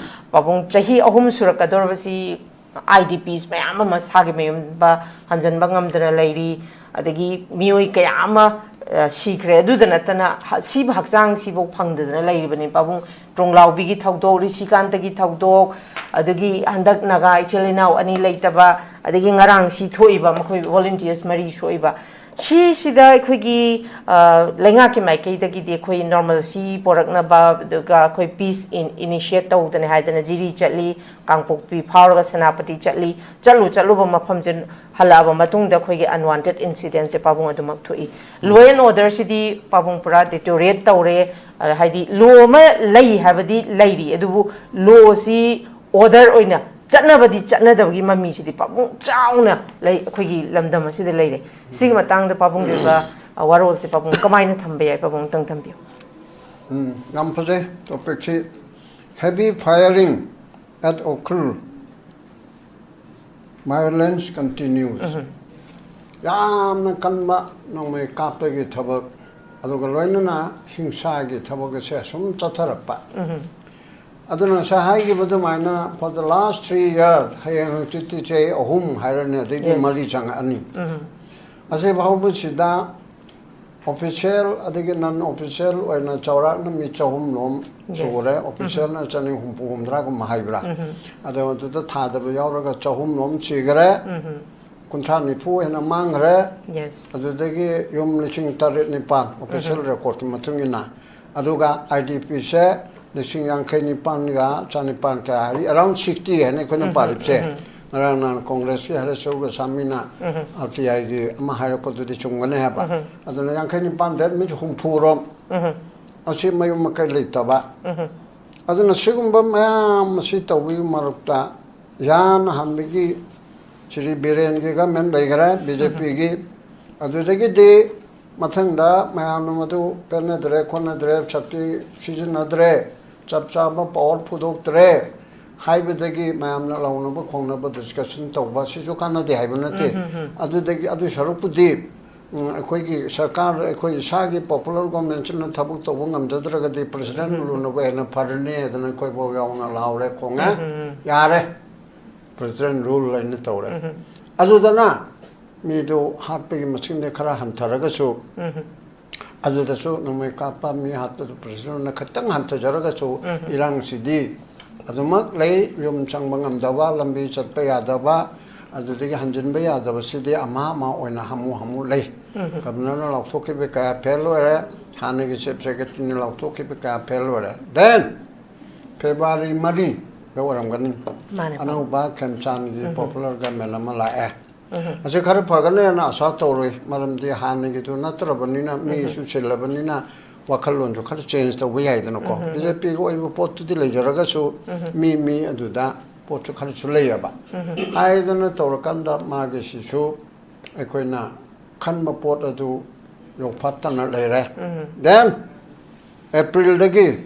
ꯄꯥꯕꯨꯡ, ꯆꯍꯤ ꯑꯍꯨꯝ ꯁꯨꯔꯛꯀꯗꯧꯔꯕꯁꯤ ꯑꯥꯏ ꯗꯤ ꯄꯤꯁ ꯃꯌꯥꯝ ꯑꯃ ꯁꯥꯒꯤ ꯃꯌꯨꯝꯗ ꯍꯟꯖꯟꯕ ꯉꯝꯗꯅ ꯂꯩꯔꯤ꯫ ꯑꯗꯒꯤ ꯃꯤꯑꯣꯏ ꯀꯌꯥ ꯑꯃ ꯑ, ꯁꯤꯈ꯭ꯔꯦ꯫ ꯑꯗꯨꯗ ꯅꯠꯇꯅ ꯍ- ꯁꯤꯕ ꯍꯛꯆꯥꯡ ꯁꯤꯐꯧ ꯐꯪꯗꯗꯅ ꯂꯩꯔꯤꯕꯅꯤ꯫ ꯄꯥꯕꯨꯡ ꯇ꯭ꯔꯣꯡꯂꯥꯎꯕꯤꯒꯤ ꯊꯧꯗꯣꯛ, ꯔꯤꯁꯤꯀꯥꯟꯇꯒꯤ ꯊꯧꯗꯣꯛ, ꯑꯗꯒꯤ ꯍꯟꯗꯛ ꯅꯥꯒꯥ ꯏꯆꯤꯜ ꯏꯅꯥꯎ ꯑꯅꯤ ꯂꯩꯇꯕ, ꯑꯗꯒꯤ ꯉꯔꯥꯡ ꯁꯤ ꯊꯣꯛꯏꯕ ꯃꯈꯣꯏ ꯚꯣꯂꯨꯟꯇꯤꯌꯔꯁ ꯃꯔꯤ ꯁꯣꯛꯏꯕ, ꯁꯤꯁꯤꯗ ꯑꯩꯈꯣꯏꯒꯤ ꯑ, ꯂꯩꯉꯥꯛꯀꯤ ꯃꯥꯏꯀꯩꯗꯒꯤꯗꯤ ꯑꯩꯈꯣꯏ ꯅꯣꯔꯃꯦꯜꯁꯤ ꯄꯣꯔꯛꯅꯕ, ꯑꯗꯨꯒ ꯑꯩꯈꯣꯏ ꯄꯤꯁ ꯏꯟ ꯏꯅꯤꯁꯤꯌꯦꯠ ꯇꯧꯗꯅ ꯍꯥꯏꯗꯅ ꯖꯤꯔꯤ ꯆꯠꯂꯤ, ꯀꯥꯡꯄꯣꯛꯄꯤ ꯐꯥꯎꯔꯒ ꯁꯦꯅꯥꯄꯇꯤ ꯆꯠꯂꯤ꯫ ꯆꯠꯂꯨ ꯆꯠꯂꯨꯕ ꯃꯐꯝꯁꯦ ꯍꯜꯂꯛꯑꯕ ꯃꯇꯨꯡꯗ ꯑꯩꯈꯣꯏꯒꯤ ꯑꯟꯋꯥꯟꯇꯦꯗ ꯏꯟꯁꯤꯗꯦꯟꯁꯦ ꯄꯥꯕꯨꯡ ꯑꯗꯨꯃꯛ ꯊꯣꯛꯏ꯫ ꯂꯣ ꯑꯦꯟ ꯑꯣꯔꯗꯔꯁꯤꯗꯤ ꯄꯥꯕꯨꯡ ꯄꯨꯔꯥ ꯗꯤꯇꯣꯔꯤꯌꯦꯠ ꯇꯧꯔꯦ꯫ ꯑ, ꯍꯥꯏꯗꯤ ꯂꯣ ꯑꯃ ꯂꯩ ꯍꯥꯏꯕꯗꯤ ꯂꯩꯔꯤ, ꯑꯗꯨꯕꯨ ꯂꯣꯁꯤ ꯑꯣꯔꯗꯔ ꯑꯣꯏꯅ ꯆꯠꯅꯕꯗꯤ ꯆꯠꯅꯗꯕꯒꯤ ꯃꯃꯤꯁꯤꯗꯤ ꯄꯥꯕꯨꯡ ꯆꯥꯎꯅ ꯂꯩ, ꯑꯩꯈꯣꯏꯒꯤ ꯂꯝꯗꯝ ꯑꯁꯤꯗ ꯂꯩꯔꯦ꯫ ꯁꯤꯒꯤ ꯃꯇꯥꯡꯗ ꯄꯥꯕꯨꯡꯒꯤ ꯑꯣꯏꯕ, ꯑ, ꯋꯥꯔꯣꯜꯁꯦ ꯄꯥꯕꯨꯡ ꯀꯃꯥꯏꯅ ꯊꯝꯕ ꯌꯥꯏ, ꯄꯥꯕꯨꯡ ꯑꯝꯇꯪ ꯊꯝꯕꯤꯌꯨ꯫ ꯎꯝ, ꯌꯥꯝ ꯐꯖꯩ ꯇꯣꯄꯤꯛꯁꯤ꯫ Heavy firing at Ukhrul, violence continues. ꯌꯥꯝꯅ ꯀꯟꯕ ꯅꯣꯡꯃꯩ ꯀꯥꯞꯄꯒꯤ ꯊꯕꯛ, ꯑꯗꯨꯒ ꯂꯣꯏꯅꯅ ꯍꯤꯡꯁꯥꯒꯤ ꯊꯕꯛ ꯑꯁꯦ ꯑꯁꯨꯝ ꯆꯠꯊꯔꯛꯄ꯫ ꯑꯗꯨꯅ ꯉꯁꯥꯏ ꯍꯥꯏꯈꯤꯕ ꯑꯗꯨꯃꯥꯏꯅ, for the last three years, ꯍꯌꯦꯡ ꯍꯪꯆꯤꯠꯇꯤ ꯆꯍꯤ ꯑꯍꯨꯝ ꯍꯥꯏꯔꯅꯤ, ꯑꯗꯩꯗꯤ Yes. ꯃꯔꯤ ꯆꯪꯉꯛꯑꯅꯤ꯫ ꯑꯁꯤ ꯐꯥꯎꯕꯁꯤꯗ ꯑꯣꯐꯤꯁꯤꯌꯦꯜ ꯑꯗꯒꯤ ꯅꯟ ꯑꯣꯐꯤꯁꯤꯌꯦꯜ ꯑꯣꯏꯅ ꯆꯥꯎꯔꯥꯛꯅ ꯃꯤ ꯆꯍꯨꯝ ꯂꯣꯝ Yes. ꯁꯨꯔꯦ꯫ ꯑꯣꯐꯤꯁꯤꯌꯦꯜꯅ ꯆꯅꯤ ꯍꯨꯝꯐꯨ ꯍꯨꯝꯗ꯭ꯔꯥꯒꯨꯝꯕ ꯍꯥꯏꯕ꯭ꯔꯥ? ꯑꯗꯣ ꯑꯗꯨꯗ ꯊꯥꯗꯕ ꯌꯥꯎꯔꯒ ꯆꯍꯨꯝ ꯂꯣꯝ ꯁꯤꯈꯔꯦ꯫ ꯀꯨꯟꯊ꯭ꯔꯥ ꯅꯤꯐꯨ ꯍꯦꯟꯅ ꯃꯥꯡꯈ꯭ꯔꯦ꯫ Yes. ꯑꯗꯨꯗꯒꯤ ꯌꯨꯝ ꯂꯤꯁꯤꯡ ꯇꯔꯦꯠ ꯅꯤꯄꯥꯜ ꯑꯣꯐꯤꯁꯤꯌꯦꯜ ꯔꯦꯀꯣꯔꯠꯀꯤ ꯃꯇꯨꯡ ꯏꯟꯅ꯫ ꯑꯗꯨꯒ ꯑꯥꯏ ꯗꯤ ꯄꯤꯁꯦ ꯂꯤꯁꯤꯡ ꯌꯥꯡꯈꯩ ꯅꯤꯄꯥꯟꯒ ꯆꯅꯤꯄꯥꯟ ꯀꯌꯥ ꯍꯥꯏꯔꯤ, ꯑꯔꯥꯎꯟ ꯁꯤꯛꯁꯇꯤ ꯍꯥꯏꯅ ꯑꯩꯈꯣꯏꯅ ꯄꯥꯔꯤꯕꯁꯦ꯫ ꯉꯔꯥꯡ ꯅꯍꯥꯟ ꯀꯣꯡꯒ꯭ꯔꯦꯁꯀꯤ ꯍꯔꯤꯁ ꯁꯔꯨꯒꯁꯥꯃꯤꯅ ꯑꯥꯔ ꯇꯤ ꯑꯥꯏꯒꯤ ꯑꯃ ꯍꯥꯏꯔꯛꯄꯗꯨꯗꯤ ꯆꯨꯝꯒꯅꯤ ꯍꯥꯏꯕ꯫ ꯑꯗꯨꯅ ꯌꯥꯡꯈꯩ ꯅꯤꯄꯥꯟ, that means ꯍꯨꯝꯐꯨꯔꯣꯝ ꯑꯁꯤ ꯃꯌꯨꯝ ꯃꯀꯩ ꯂꯩꯇꯕ꯫ ꯑꯗꯨꯅ ꯁꯤꯒꯨꯝꯕ ꯃꯌꯥꯝ ꯑꯁꯤ ꯇꯧꯕꯒꯤ ꯃꯔꯛꯇ ꯏꯍꯥꯟ ꯍꯥꯟꯕꯒꯤ ꯁ꯭ꯔꯤ ꯕꯤꯔꯦꯟꯒꯤ ꯒꯃꯦꯟ ꯂꯩꯈꯔꯦ, ꯕꯤ ꯖꯦ ꯄꯤꯒꯤ꯫ ꯑꯗꯨꯗꯒꯤꯗꯤ ꯃꯊꯪꯗ ꯃꯌꯥꯝꯅ ꯃꯗꯨ ꯄꯦꯟꯅꯗ꯭ꯔꯦ, ꯈꯣꯠꯅꯗ꯭ꯔꯦ, ꯁꯛꯇꯤ ꯁꯤꯖꯤꯟꯅꯗ꯭ꯔꯦ, ꯆꯞ ꯆꯥꯕ ꯄꯥꯋꯔ ꯄꯨꯊꯣꯛꯇ꯭ꯔꯦ ꯍꯥꯏꯕꯗꯒꯤ ꯃꯌꯥꯝꯅ ꯂꯥꯎꯅꯕ ꯈꯣꯡꯅꯕ ꯗꯤꯁꯀꯁꯟ ꯇꯧꯕ, ꯁꯤꯁꯨ ꯀꯥꯟꯅꯗꯦ ꯍꯥꯏꯕ ꯅꯠꯇꯦ꯫ ꯑꯗꯨꯗꯒꯤ, ꯑꯗꯨ ꯁꯔꯨꯛꯄꯨꯗꯤ, ꯎꯝ, ꯑꯩꯈꯣꯏꯒꯤ ꯁꯔꯀꯥꯔ, ꯑꯩꯈꯣꯏ ꯏꯁꯥꯒꯤ ꯄꯣꯄꯨꯂꯔ ꯒꯣꯔꯃꯦꯟꯁꯤꯅ ꯊꯕꯛ ꯇꯧꯕ ꯉꯝꯖꯗ꯭ꯔꯒꯗꯤ ꯄ꯭ꯔꯁꯤꯗꯦꯟ ꯂꯨꯅꯕ ꯍꯦꯟꯅ ꯐꯔꯅꯤ ꯍꯥꯏꯗꯅ ꯑꯩꯈꯣꯏꯐꯥꯎ ꯌꯥꯎꯅ ꯂꯥꯎꯔꯦ, ꯈꯣꯡꯉꯦ꯫ ꯌꯥꯔꯦ꯫ President rule ꯍꯥꯏꯅ ꯇꯧꯔꯦ꯫ ꯑꯗꯨꯗꯅ ꯃꯤꯗꯨ ꯍꯥꯠꯄꯒꯤ ꯃꯁꯤꯡꯗꯤ ꯈꯔ ꯍꯟꯊꯔꯒꯁꯨ, ꯑꯗꯨꯗꯁꯨ ꯅꯣꯡꯃꯩ ꯀꯥꯞꯄ ꯃꯤ ꯍꯥꯠꯄꯗꯨ Presidentꯅ ꯈꯤꯇꯪ ꯍꯟꯊꯖꯔꯒꯁꯨ, ꯏꯔꯥꯡꯁꯤꯗꯤ ꯑꯗꯨꯃꯛ ꯂꯩ꯫ ꯌꯨꯝ ꯆꯪꯕ ꯉꯝꯗꯕ, ꯂꯝꯕꯤ ꯆꯠꯄ ꯌꯥꯗꯕ, ꯑꯗꯨꯗꯒꯤ ꯍꯟꯖꯤꯟꯕ ꯌꯥꯗꯕꯁꯤꯗꯤ ꯑꯃ ꯑꯃ ꯑꯣꯏꯅ ꯍꯥꯃꯨ ꯍꯥꯃꯨ ꯂꯩ꯫ Governorꯅ ꯂꯥꯎꯊꯣꯛꯈꯤꯕ ꯀꯌꯥ ꯐꯦꯜ ꯑꯣꯏꯔꯦ, ꯍꯥꯟꯅꯒꯤ Chief Secretaryꯅ ꯂꯥꯎꯊꯣꯛꯈꯤꯕ ꯀꯌꯥ ꯐꯦꯜ ꯑꯣꯏꯔꯦ꯫ Then February ꯃꯔꯤꯗ ꯑꯣꯏꯔꯝꯒꯅꯤ, ꯃꯥꯅꯦ꯫ ꯑꯅꯧꯕ ꯈꯦꯝꯆꯥꯟꯒꯤ popular government ꯑꯃ ꯂꯥꯛꯑꯦ꯫ ꯑꯁꯤ ꯈꯔ ꯐꯒꯅꯦꯅ ꯑꯁꯥ ꯇꯧꯔꯣꯏ, ꯃꯔꯝꯗꯤ ꯍꯥꯟꯅꯒꯤꯗꯨ ꯅꯠꯇ꯭ꯔꯕꯅꯤꯅ, ꯃꯤꯁꯨ ꯁꯤꯜꯂꯕꯅꯤꯅ ꯋꯥꯈꯜꯂꯣꯟꯁꯨ ꯈꯔ change ꯇꯧꯕ ꯌꯥꯏꯗꯅꯀꯣ꯫ BJPꯒꯤ ꯑꯣꯏꯕ ꯄꯣꯠꯇꯨꯗꯤ ꯂꯩꯖꯔꯒꯁꯨ, ꯃꯤ ꯃꯤ ꯑꯗꯨꯗ ꯄꯣꯠꯁꯨ ꯈꯔꯁꯨ ꯂꯩꯌꯦꯕ꯫ ꯍꯥꯏꯗꯅ ꯇꯧꯔꯀꯥꯟꯗ ꯃꯥꯒꯤꯁꯤꯁꯨ ꯑꯩꯈꯣꯏꯅ ꯈꯟꯕ ꯄꯣꯠ ꯑꯗꯨ ꯌꯧꯐꯠꯇꯅ ꯂꯩꯔꯦ꯫ Then Aprilꯗꯒꯤ,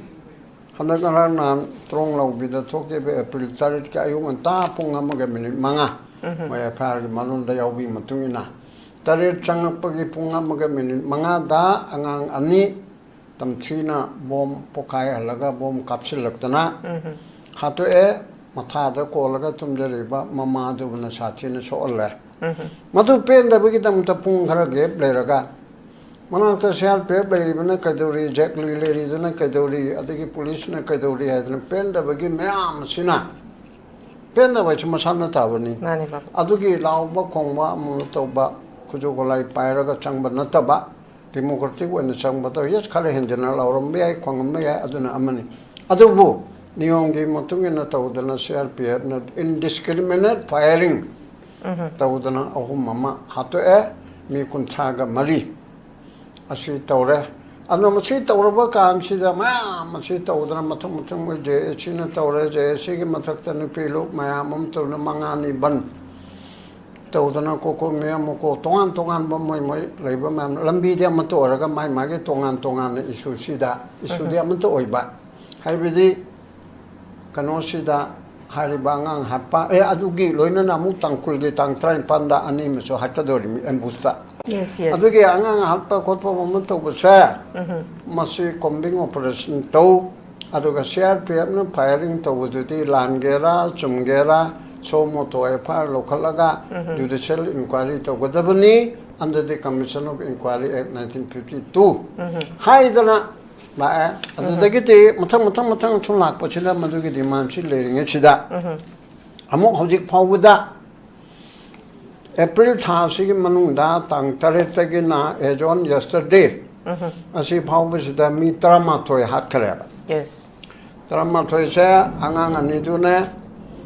ꯍꯟꯗꯛ ꯉꯔꯥꯡ ꯅꯍꯥꯟ ꯇ꯭ꯔꯣꯡ ꯂꯥꯎꯕꯤꯗ ꯊꯣꯛꯈꯤꯕ April ꯇꯔꯦꯠꯀꯤ ꯑꯌꯨꯛ ꯉꯟꯇꯥ ꯄꯨꯡ ꯑꯃꯒ minute ꯃꯉꯥ, ꯃꯣꯏ FIRꯒꯤ ꯃꯔꯣꯟꯗ ꯌꯥꯎꯕꯤ ꯃꯇꯨꯡ ꯏꯟꯅ, ꯇꯔꯦꯠ ꯆꯪꯉꯛꯄꯒꯤ ꯄꯨꯡ ꯑꯃꯒ minute ꯃꯉꯥꯗ ꯑꯉꯥꯡ ꯑꯅꯤ ꯇꯝꯊꯤꯅ ꯕꯣꯝ ꯄꯣꯈꯥꯏꯍꯜꯂꯒ ꯕꯣꯝ ꯀꯥꯞꯁꯤꯜꯂꯛꯇꯅ ꯍꯥꯠꯇꯣꯛꯑꯦ꯫ ꯃꯊꯥꯗ ꯀꯣꯜꯂꯒ ꯇꯨꯝꯖꯔꯤꯕ ꯃꯃꯥꯗꯨꯕꯨꯅ ꯁꯥꯊꯤꯅ ꯁꯣꯛꯍꯜꯂꯦ꯫ ꯃꯗꯨ ꯄꯦꯟꯗꯕꯒꯤꯗꯃꯛꯇ ꯄꯨꯡ ꯈꯔ gap ꯂꯩꯔꯒ, ꯃꯅꯥꯛꯇ CRPF ꯂꯩꯔꯤꯕꯅ ꯀꯩꯗꯧꯔꯤ, ꯖꯦꯛꯂꯤ ꯂꯩꯔꯤꯗꯨꯅ ꯀꯩꯗꯧꯔꯤ, ꯑꯗꯒꯤ policeꯅ ꯀꯩꯗꯧꯔꯤ ꯍꯥꯏꯗꯅ ꯄꯦꯟꯗꯕꯒꯤ ꯃꯌꯥꯝ ꯑꯁꯤꯅ, ꯄꯦꯟꯗꯕ ꯍꯥꯏꯁꯤ ꯃꯁꯥꯅ ꯇꯥꯕꯅꯤ꯫ ꯃꯥꯅꯤ ꯕꯥꯕꯨ꯫ ꯑꯗꯨꯒꯤ ꯂꯥꯎꯕ ꯈꯣꯡꯕ ꯑꯃ ꯇꯧꯕ, ꯈꯨꯠꯁꯨ ꯈꯨꯠꯂꯥꯏ ꯄꯥꯏꯔꯒ ꯆꯪꯕ ꯅꯠꯇꯕ, democratic ꯑꯣꯏꯅ ꯆꯪꯕꯗ, yes, ꯈꯔ ꯍꯦꯟꯖꯤꯟꯅ ꯂꯥꯎꯔꯝꯕ ꯌꯥꯏ, ꯈꯣꯡꯉꯝꯕ ꯌꯥꯏ, ꯑꯗꯨꯅ ꯑꯃꯅꯤ꯫ ꯑꯗꯨꯕꯨ ꯅꯤꯌꯣꯝꯒꯤ ꯃꯇꯨꯡ ꯏꯟꯅ ꯇꯧꯗꯅ CRPFꯅ indiscriminate firing ꯇꯧꯗꯅ ꯑꯍꯨꯝ ꯑꯃ ꯍꯥꯠꯇꯣꯛꯑꯦ, ꯃꯤ ꯀꯨꯟꯊ꯭ꯔꯥꯒ ꯃꯔꯤ ꯑꯁꯤ ꯇꯧꯔꯦ꯫ ꯑꯗꯨꯅ ꯃꯁꯤ ꯇꯧꯔꯕ ꯀꯥꯟꯁꯤꯗ ꯃꯌꯥꯝ ꯑꯁꯤ ꯇꯧꯗꯅ ꯃꯊꯪ ꯃꯊꯪ ꯃꯣꯏ JACꯅ ꯇꯧꯔꯦ, JACꯒꯤ ꯃꯊꯛꯇ ꯅꯨꯄꯤ ꯂꯨꯞ ꯃꯌꯥꯝ ꯑꯃ ꯇꯧꯗꯅ ꯃꯉꯥꯅꯤ ꯕꯟ ꯇꯧꯗꯅ ꯀꯣꯀꯣ ꯃꯌꯥꯝ ꯃꯀꯣ ꯇꯣꯉꯥꯟ ꯇꯣꯉꯥꯟꯕ ꯃꯣꯏ ꯃꯣꯏ ꯂꯩꯕ ꯃꯌꯥꯝ ꯂꯝꯕꯤꯗꯤ ꯑꯃꯠꯇ ꯑꯣꯏꯔꯒ ꯃꯥꯏ ꯃꯥꯒꯤ ꯇꯣꯉꯥꯟ ꯇꯣꯉꯥꯟꯅ issueꯁꯤꯗ, issueꯗꯤ ꯑꯃꯠꯇ ꯑꯣꯏꯕ꯫ ꯍꯥꯏꯕꯗꯤ ꯀꯩꯅꯣꯁꯤꯗ ꯍꯥꯏꯔꯤꯕ ꯑꯉꯥꯡ ꯍꯥꯠꯄ, ꯑꯦ, ꯑꯗꯨꯒꯤ ꯂꯣꯏꯅꯅ ꯑꯃꯨꯛ ꯇꯥꯡꯈꯨꯜꯒꯤ ꯇꯥꯡ ꯇꯔꯥꯅꯤꯄꯥꯟꯗ ꯑꯅꯤ ꯑꯃꯁꯨ ꯍꯥꯠꯀꯗꯧꯔꯤꯃꯤ ambusht꯫ Yes, yes. ꯑꯗꯨꯒꯤ ꯑꯉꯥꯡ ꯍꯥꯠꯄ ꯈꯣꯠꯄ ꯑꯃ ꯇꯧꯕꯁꯦ, ꯃꯁꯤ combing operation ꯇꯧ, ꯑꯗꯨꯒ CRPFꯅ firing ꯇꯧꯕꯗꯨꯗꯤ ꯂꯥꯟꯒꯦꯔꯥ, ꯆꯨꯝꯒꯦꯔꯥ, suo motu ꯑꯦꯐ ꯑꯥꯏ ꯑꯥꯔ ꯂꯧꯈꯠꯂꯒ ꯖꯨꯗꯤꯁꯤꯌꯦꯜ ꯏꯟꯀ꯭ꯋꯥꯏꯔꯤ ꯇꯧꯒꯗꯕꯅꯤ under the Commission of Inquiry Act nineteen fifty two ꯍꯥꯏꯗꯅ ꯂꯥꯛꯑꯦ꯫ ꯑꯗꯨꯗꯒꯤꯗꯤ ꯃꯊꯪ ꯃꯊꯪ ꯃꯊꯪ ꯁꯨꯝ ꯂꯥꯛꯄꯁꯤꯗ ꯃꯗꯨꯒꯤ ꯗꯤꯃꯥꯟꯁꯤ ꯂꯩꯔꯤꯉꯩꯁꯤꯗ ꯑꯃꯨꯛ ꯍꯧꯖꯤꯛ ꯐꯥꯎꯕꯗ ꯑꯦꯄ꯭ꯔꯤꯜ ꯊꯥ ꯑꯁꯤꯒꯤ ꯃꯅꯨꯡꯗ ꯇꯥꯡ ꯇꯔꯦꯠꯇꯒꯤꯅ as on yesterday ꯑꯁꯤ ꯐꯥꯎꯕꯁꯤꯗ ꯃꯤ ꯇꯔꯥꯃꯥꯊꯣꯏ ꯍꯥꯠꯈ꯭ꯔꯦꯕ꯫ ꯌꯦꯁ꯫ ꯇꯔꯥꯃꯥꯊꯣꯏꯁꯦ ꯑꯉꯥꯡ ꯑꯅꯤꯗꯨꯅꯦ,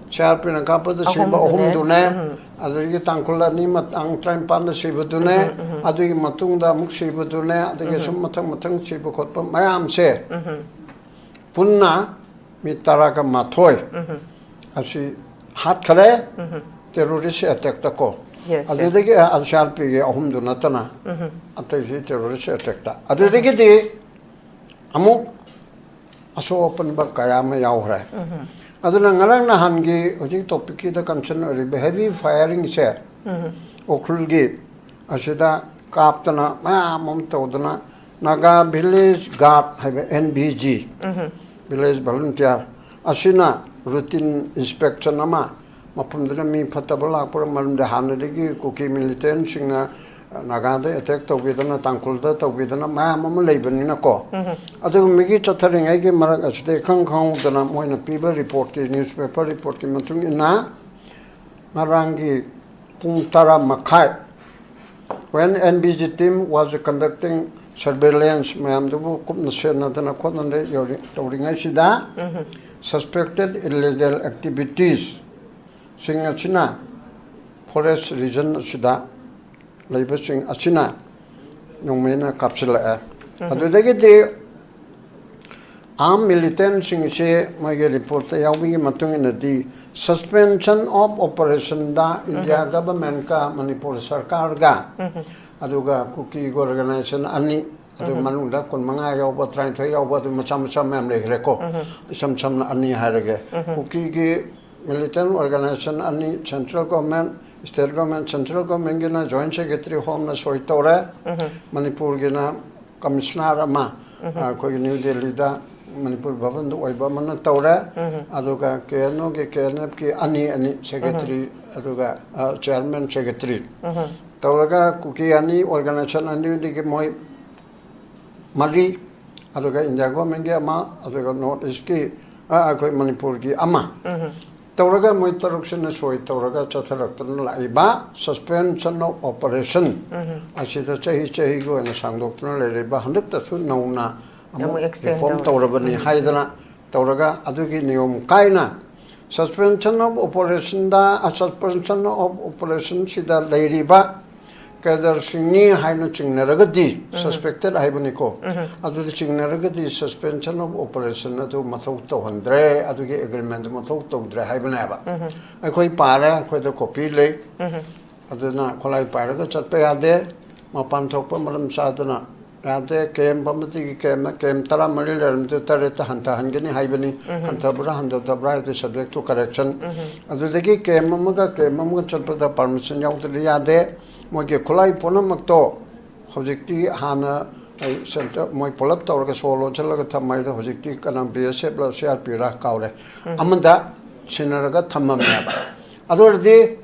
ꯁꯤ ꯑꯥꯔ ꯄꯤꯅ ꯀꯥꯞꯄꯗ ꯁꯤꯕ ꯑꯍꯨꯝꯗꯨꯅꯦ꯫ ꯑꯍꯨꯝꯗꯨꯅꯦ, ꯑꯗꯨꯗꯒꯤ ꯇꯥꯡꯈꯨꯜ ꯑꯅꯤ ꯃ-, ꯇꯥꯡ ꯇꯔꯥꯅꯤꯄꯥꯟꯗ ꯁꯤꯕꯗꯨꯅꯦ, ꯑꯗꯨꯒꯤ ꯃꯇꯨꯡꯗ ꯑꯃꯨꯛ ꯁꯤꯕꯗꯨꯅꯦ, ꯑꯗꯒꯤ ꯁꯨꯝ ꯃꯊꯪ ꯃꯊꯪ ꯁꯤꯕ ꯈꯣꯠꯄ ꯃꯌꯥꯝꯁꯦ ꯄꯨꯟꯅ ꯃꯤ ꯇꯔꯥꯒ ꯃꯥꯊꯣꯏ ꯑꯁꯤ ꯍꯥꯠꯈꯔꯦ, ꯇꯦꯔꯣꯔꯤꯁ ꯑꯦꯇꯦꯛꯇ ꯀꯣ꯫ Yes, yes. ꯑꯗꯨꯗꯒꯤ ꯁꯤ ꯑꯥꯔ ꯄꯤꯒꯤ ꯑꯍꯨꯝꯗꯨ ꯅꯠꯇꯅ ꯑꯇꯩꯁꯤ ꯇꯦꯔꯣꯔꯤꯁ ꯑꯦꯇꯦꯛꯇ꯫ ꯑꯗꯨꯗꯒꯤꯗꯤ ꯑꯃꯨꯛ ꯑꯁꯣꯛ ꯑꯄꯟꯕ ꯀꯌꯥ ꯑꯃ ꯌꯥꯎꯈ꯭ꯔꯦ꯫ ꯑꯗꯨꯅ ꯉꯔꯥꯡ ꯅꯍꯥꯟꯒꯤ ꯍꯧꯖꯤꯛ ꯇꯣꯄꯤꯛꯀꯤꯗ ꯀꯟꯁꯔꯟ ꯑꯣꯏꯔꯤꯕ ꯍꯦꯚꯤ ꯐꯥꯏꯌꯔꯤꯡꯁꯦ ꯎꯈ꯭ꯔꯨꯜꯒꯤ ꯑꯁꯤꯗ ꯀꯥꯞꯇꯅ ꯃꯌꯥꯝ ꯑꯃ ꯇꯧꯗꯅ ꯅꯥꯒꯥ ꯚꯤꯂꯦꯖ ꯒꯥꯔꯗ ꯍꯥꯏꯕ, N V G, village volunteer, ꯑꯁꯤꯅ ꯔꯨꯇꯤꯟ ꯏꯟꯁꯄꯦꯛꯁꯟ ꯑꯃ, ꯃꯐꯝꯗꯨꯗ ꯃꯤ ꯐꯠꯇꯕ ꯂꯥꯛꯄ꯭ꯔꯥ, ꯃꯔꯝꯗꯤ ꯍꯥꯟꯅꯗꯒꯤ ꯀꯨꯀꯤ ꯃꯤꯂꯤꯇꯦꯟꯁꯤꯡꯅ ꯅꯥꯒꯥꯗ ꯑꯦꯇꯦꯛ ꯇꯧꯕꯤꯗꯅ, ꯇꯥꯡꯈꯨꯜꯗ ꯇꯧꯕꯤꯗꯅ ꯃꯌꯥꯝ ꯑꯃ ꯂꯩꯕꯅꯤꯅꯀꯣ꯫ ꯑꯗꯨꯒꯨꯝꯕꯒꯤ ꯆꯠꯊꯔꯤꯉꯩꯒꯤ ꯃꯔꯛ ꯑꯁꯤꯗ ꯏꯈꯪ ꯈꯪꯍꯧꯗꯅ ꯃꯣꯏꯅ ꯄꯤꯕ ꯔꯤꯄꯣꯔꯠꯀꯤ, ꯅ꯭ꯌꯨꯁꯄꯦꯄꯔ ꯔꯤꯄꯣꯔꯠꯀꯤ ꯃꯇꯨꯡ ꯏꯟꯅ ꯉꯔꯥꯡꯒꯤ ꯄꯨꯡ ꯇꯔꯥ ꯃꯈꯥꯏ, when N B G team was conducting surveillance, ꯃꯌꯥꯝꯗꯨꯕꯨ ꯀꯨꯞꯅ ꯁꯦꯟꯅꯗꯅ ꯈꯣꯠꯅꯗꯅ ꯌꯧꯔꯤ-, ꯇꯧꯔꯤꯉꯩꯁꯤꯗ, suspected illegal activities ꯁꯤꯡ ꯑꯁꯤꯅ ꯐꯣꯔꯦꯁ ꯔꯤꯖꯟ ꯑꯁꯤꯗ ꯂꯩꯕꯁꯤꯡ ꯑꯁꯤꯅ ꯅꯣꯡꯃꯩꯅ ꯀꯥꯞꯁꯤꯜꯂꯛꯑꯦ꯫ ꯑꯗꯨꯗꯒꯤꯗꯤ ꯑꯥꯔꯝ ꯃꯤꯂꯤꯇꯦꯟꯁꯤꯡꯁꯤ ꯃꯣꯏꯒꯤ ꯔꯤꯄꯣꯔꯠꯇ ꯌꯥꯎꯕꯒꯤ ꯃꯇꯨꯡ ꯏꯟꯅꯗꯤ, suspension of operationꯗ ꯏꯟꯗꯤꯌꯥ ꯒꯚꯔꯟꯃꯦꯟꯠꯀ ꯃꯅꯤꯄꯨꯔ ꯁꯔꯀꯥꯔꯒ, ꯑꯗꯨꯒ ꯀꯨꯀꯤꯒꯤ ꯑꯣꯔꯒꯅꯥꯏꯖꯦꯁꯟ ꯑꯅꯤ, ꯑꯗꯨ ꯃꯅꯨꯡꯗ ꯀꯨꯟꯃꯉꯥ ꯌꯥꯎꯕ, ꯇꯔꯥꯅꯤꯊꯣꯏ ꯌꯥꯎꯕ, ꯑꯗꯨ ꯃꯆꯥ ꯃꯆꯥ ꯃꯌꯥꯝ ꯂꯩꯈ꯭ꯔꯦꯀꯣ꯫ ꯏꯁꯝ ꯁꯝꯅ ꯑꯅꯤ ꯍꯥꯏꯔꯒꯦ꯫ ꯀꯨꯀꯤꯒꯤ ꯃꯤꯂꯤꯇꯦꯟ ꯑꯣꯔꯒꯅꯥꯏꯖꯦꯁꯟ ꯑꯅꯤ, central government, state government, central ꯒꯣꯔꯃꯦꯟꯠꯀꯤꯅ ꯖꯣꯏꯟꯠ ꯁꯦꯀ꯭ꯔꯦꯇꯔꯤ ꯍꯣꯝꯅ ꯁꯣꯏ ꯇꯧꯔꯦ, ꯃꯅꯤꯄꯨꯔꯒꯤꯅ ꯀꯃꯤꯁꯅꯔ ꯑꯃ, ꯑꯩꯈꯣꯏꯒꯤ ꯅ꯭ꯌꯨ ꯗꯦꯜꯂꯤꯗ ꯃꯅꯤꯄꯨꯔ ꯚꯕꯟꯗ ꯑꯣꯏꯕ ꯑꯃꯅ ꯇꯧꯔꯦ꯫ ꯑꯗꯨꯒ ꯀꯦ ꯑꯦꯟ ꯑꯣꯒꯤ, ꯀꯦ ꯑꯦꯟ ꯑꯦꯐꯀꯤ ꯑꯅꯤ ꯑꯅꯤ ꯁꯦꯀ꯭ꯔꯦꯇꯔꯤ, ꯑꯗꯨꯒ, ꯑ, ꯆꯤꯌꯔꯃꯦꯟ ꯁꯦꯀ꯭ꯔꯦꯇꯔꯤ ꯇꯧꯔꯒ ꯀꯨꯀꯤ ꯑꯅꯤ, ꯑꯣꯔꯒꯅꯥꯏꯖꯦꯁꯟ ꯑꯅꯤꯗꯒꯤ ꯃꯣꯏ ꯃꯔꯤ, ꯑꯗꯨꯒ ꯏꯟꯗꯤꯌꯥ ꯒꯣꯔꯃꯦꯟꯒꯤ ꯑꯃ, ꯑꯗꯨꯒ ꯅꯣꯔꯠ ꯏꯁꯀꯤ, ꯑ, ꯑꯩꯈꯣꯏ ꯃꯅꯤꯄꯨꯔꯒꯤ ꯑꯃ ꯇꯧꯔꯒ ꯃꯣꯏ ꯇꯔꯨꯛꯁꯤꯅ ꯁꯣꯏ ꯇꯧꯔꯒ ꯆꯠꯊꯔꯛꯇꯨꯅ ꯂꯥꯛꯏꯕ suspension of operation ꯑꯁꯤꯗ ꯆꯍꯤ ꯆꯍꯤꯒꯤ ꯑꯣꯏꯅ ꯁꯥꯡꯗꯣꯛꯇꯨꯅ ꯂꯩꯔꯤꯕ, ꯍꯟꯗꯛꯇꯁꯨ ꯅꯧꯅ ꯑꯃꯨꯛ ꯑꯃꯨꯛ extend ꯔꯤꯐꯣꯔꯝ ꯇꯧꯔꯦ꯫ ꯇꯧꯔꯕꯅꯤ ꯍꯥꯏꯗꯅ ꯇꯧꯔꯒ, ꯑꯗꯨꯒꯤ ꯅꯤꯌꯣꯝ ꯀꯥꯏꯅ suspension of operationꯗ, suspension of operationꯁꯤꯗ ꯂꯩꯔꯤꯕ ꯀꯦꯗꯔꯁꯤꯡꯅꯤ ꯍꯥꯏꯅ ꯆꯤꯡꯅꯔꯒꯗꯤ, suspected ꯍꯥꯏꯕꯅꯤꯀꯣ, ꯑꯗꯨꯗ ꯆꯤꯡꯅꯔꯒꯗꯤ suspension of operation ꯑꯗꯨ ꯃꯊꯧ ꯇꯧꯍꯟꯗ꯭ꯔꯦ, ꯑꯗꯨꯒꯤ ꯑꯦꯒ꯭ꯔꯤꯃꯦꯟꯗꯨ ꯃꯊꯧ ꯇꯧꯗ꯭ꯔꯦ ꯍꯥꯏꯕꯅꯦꯕ꯫ ꯑꯩꯈꯣꯏ ꯄꯥꯔꯦ, ꯑꯩꯈꯣꯏꯗ ꯀꯣꯄꯤ ꯂꯩ꯫ ꯑꯗꯨꯅ ꯈꯨꯠꯂꯥꯏ ꯄꯥꯏꯔꯒ ꯆꯠꯄ ꯌꯥꯗꯦ꯫ ꯃꯄꯥꯟ ꯊꯣꯛꯄ ꯃꯔꯝ ꯆꯥꯗꯅ ꯌꯥꯗꯦ꯫ ꯀꯦꯝꯞ ꯑꯃꯗꯒꯤ ꯀꯦꯝꯞ, ꯀꯦꯝꯞ ꯇꯔꯥꯃꯔꯤ ꯂꯩꯔꯝꯕꯗꯨ ꯇꯔꯦꯠꯇ ꯍꯟꯊꯍꯟꯒꯅꯤ ꯍꯥꯏꯕꯅꯤ꯫ ꯍꯟꯊꯕ꯭ꯔꯥ ꯍꯟꯊꯗꯕ꯭ꯔꯥ ꯍꯥꯏꯕꯗꯤ subject to correction꯫ ꯑꯗꯨꯗꯒꯤ ꯀꯦꯝꯞ ꯑꯃꯒ ꯀꯦꯝꯞ ꯑꯃꯒ ꯆꯠꯄꯗ permission ꯌꯥꯎꯗ꯭ꯔꯗꯤ ꯌꯥꯗꯦ꯫ ꯃꯣꯏꯒꯤ ꯈꯨꯠꯂꯥꯏ ꯄꯨꯝꯅꯃꯛꯇꯣ ꯍꯧꯖꯤꯛꯇꯤ, ꯍꯥꯟꯅ ꯑꯩ ꯁꯦꯟꯇꯔ ꯃꯣꯏ ꯄꯨꯂꯞ ꯇꯧꯔꯒ ꯁꯣ ꯂꯣꯟꯁꯤꯜꯂꯒ ꯊꯝꯃꯦ ꯍꯥꯏꯗꯣ, ꯍꯧꯖꯤꯛꯇꯤ ꯀꯅꯥ, ꯕꯤ ꯑꯦꯁ ꯑꯦꯐ ꯂ ꯁꯤ ꯑꯥꯔ ꯄꯤ ꯔ ꯀꯥꯎꯔꯦ, ꯑꯃꯗ ꯁꯤꯟꯅꯔꯒ ꯊꯝꯃꯝꯃꯦꯕ꯫ ꯑꯗꯨ ꯑꯣꯏꯔꯗꯤ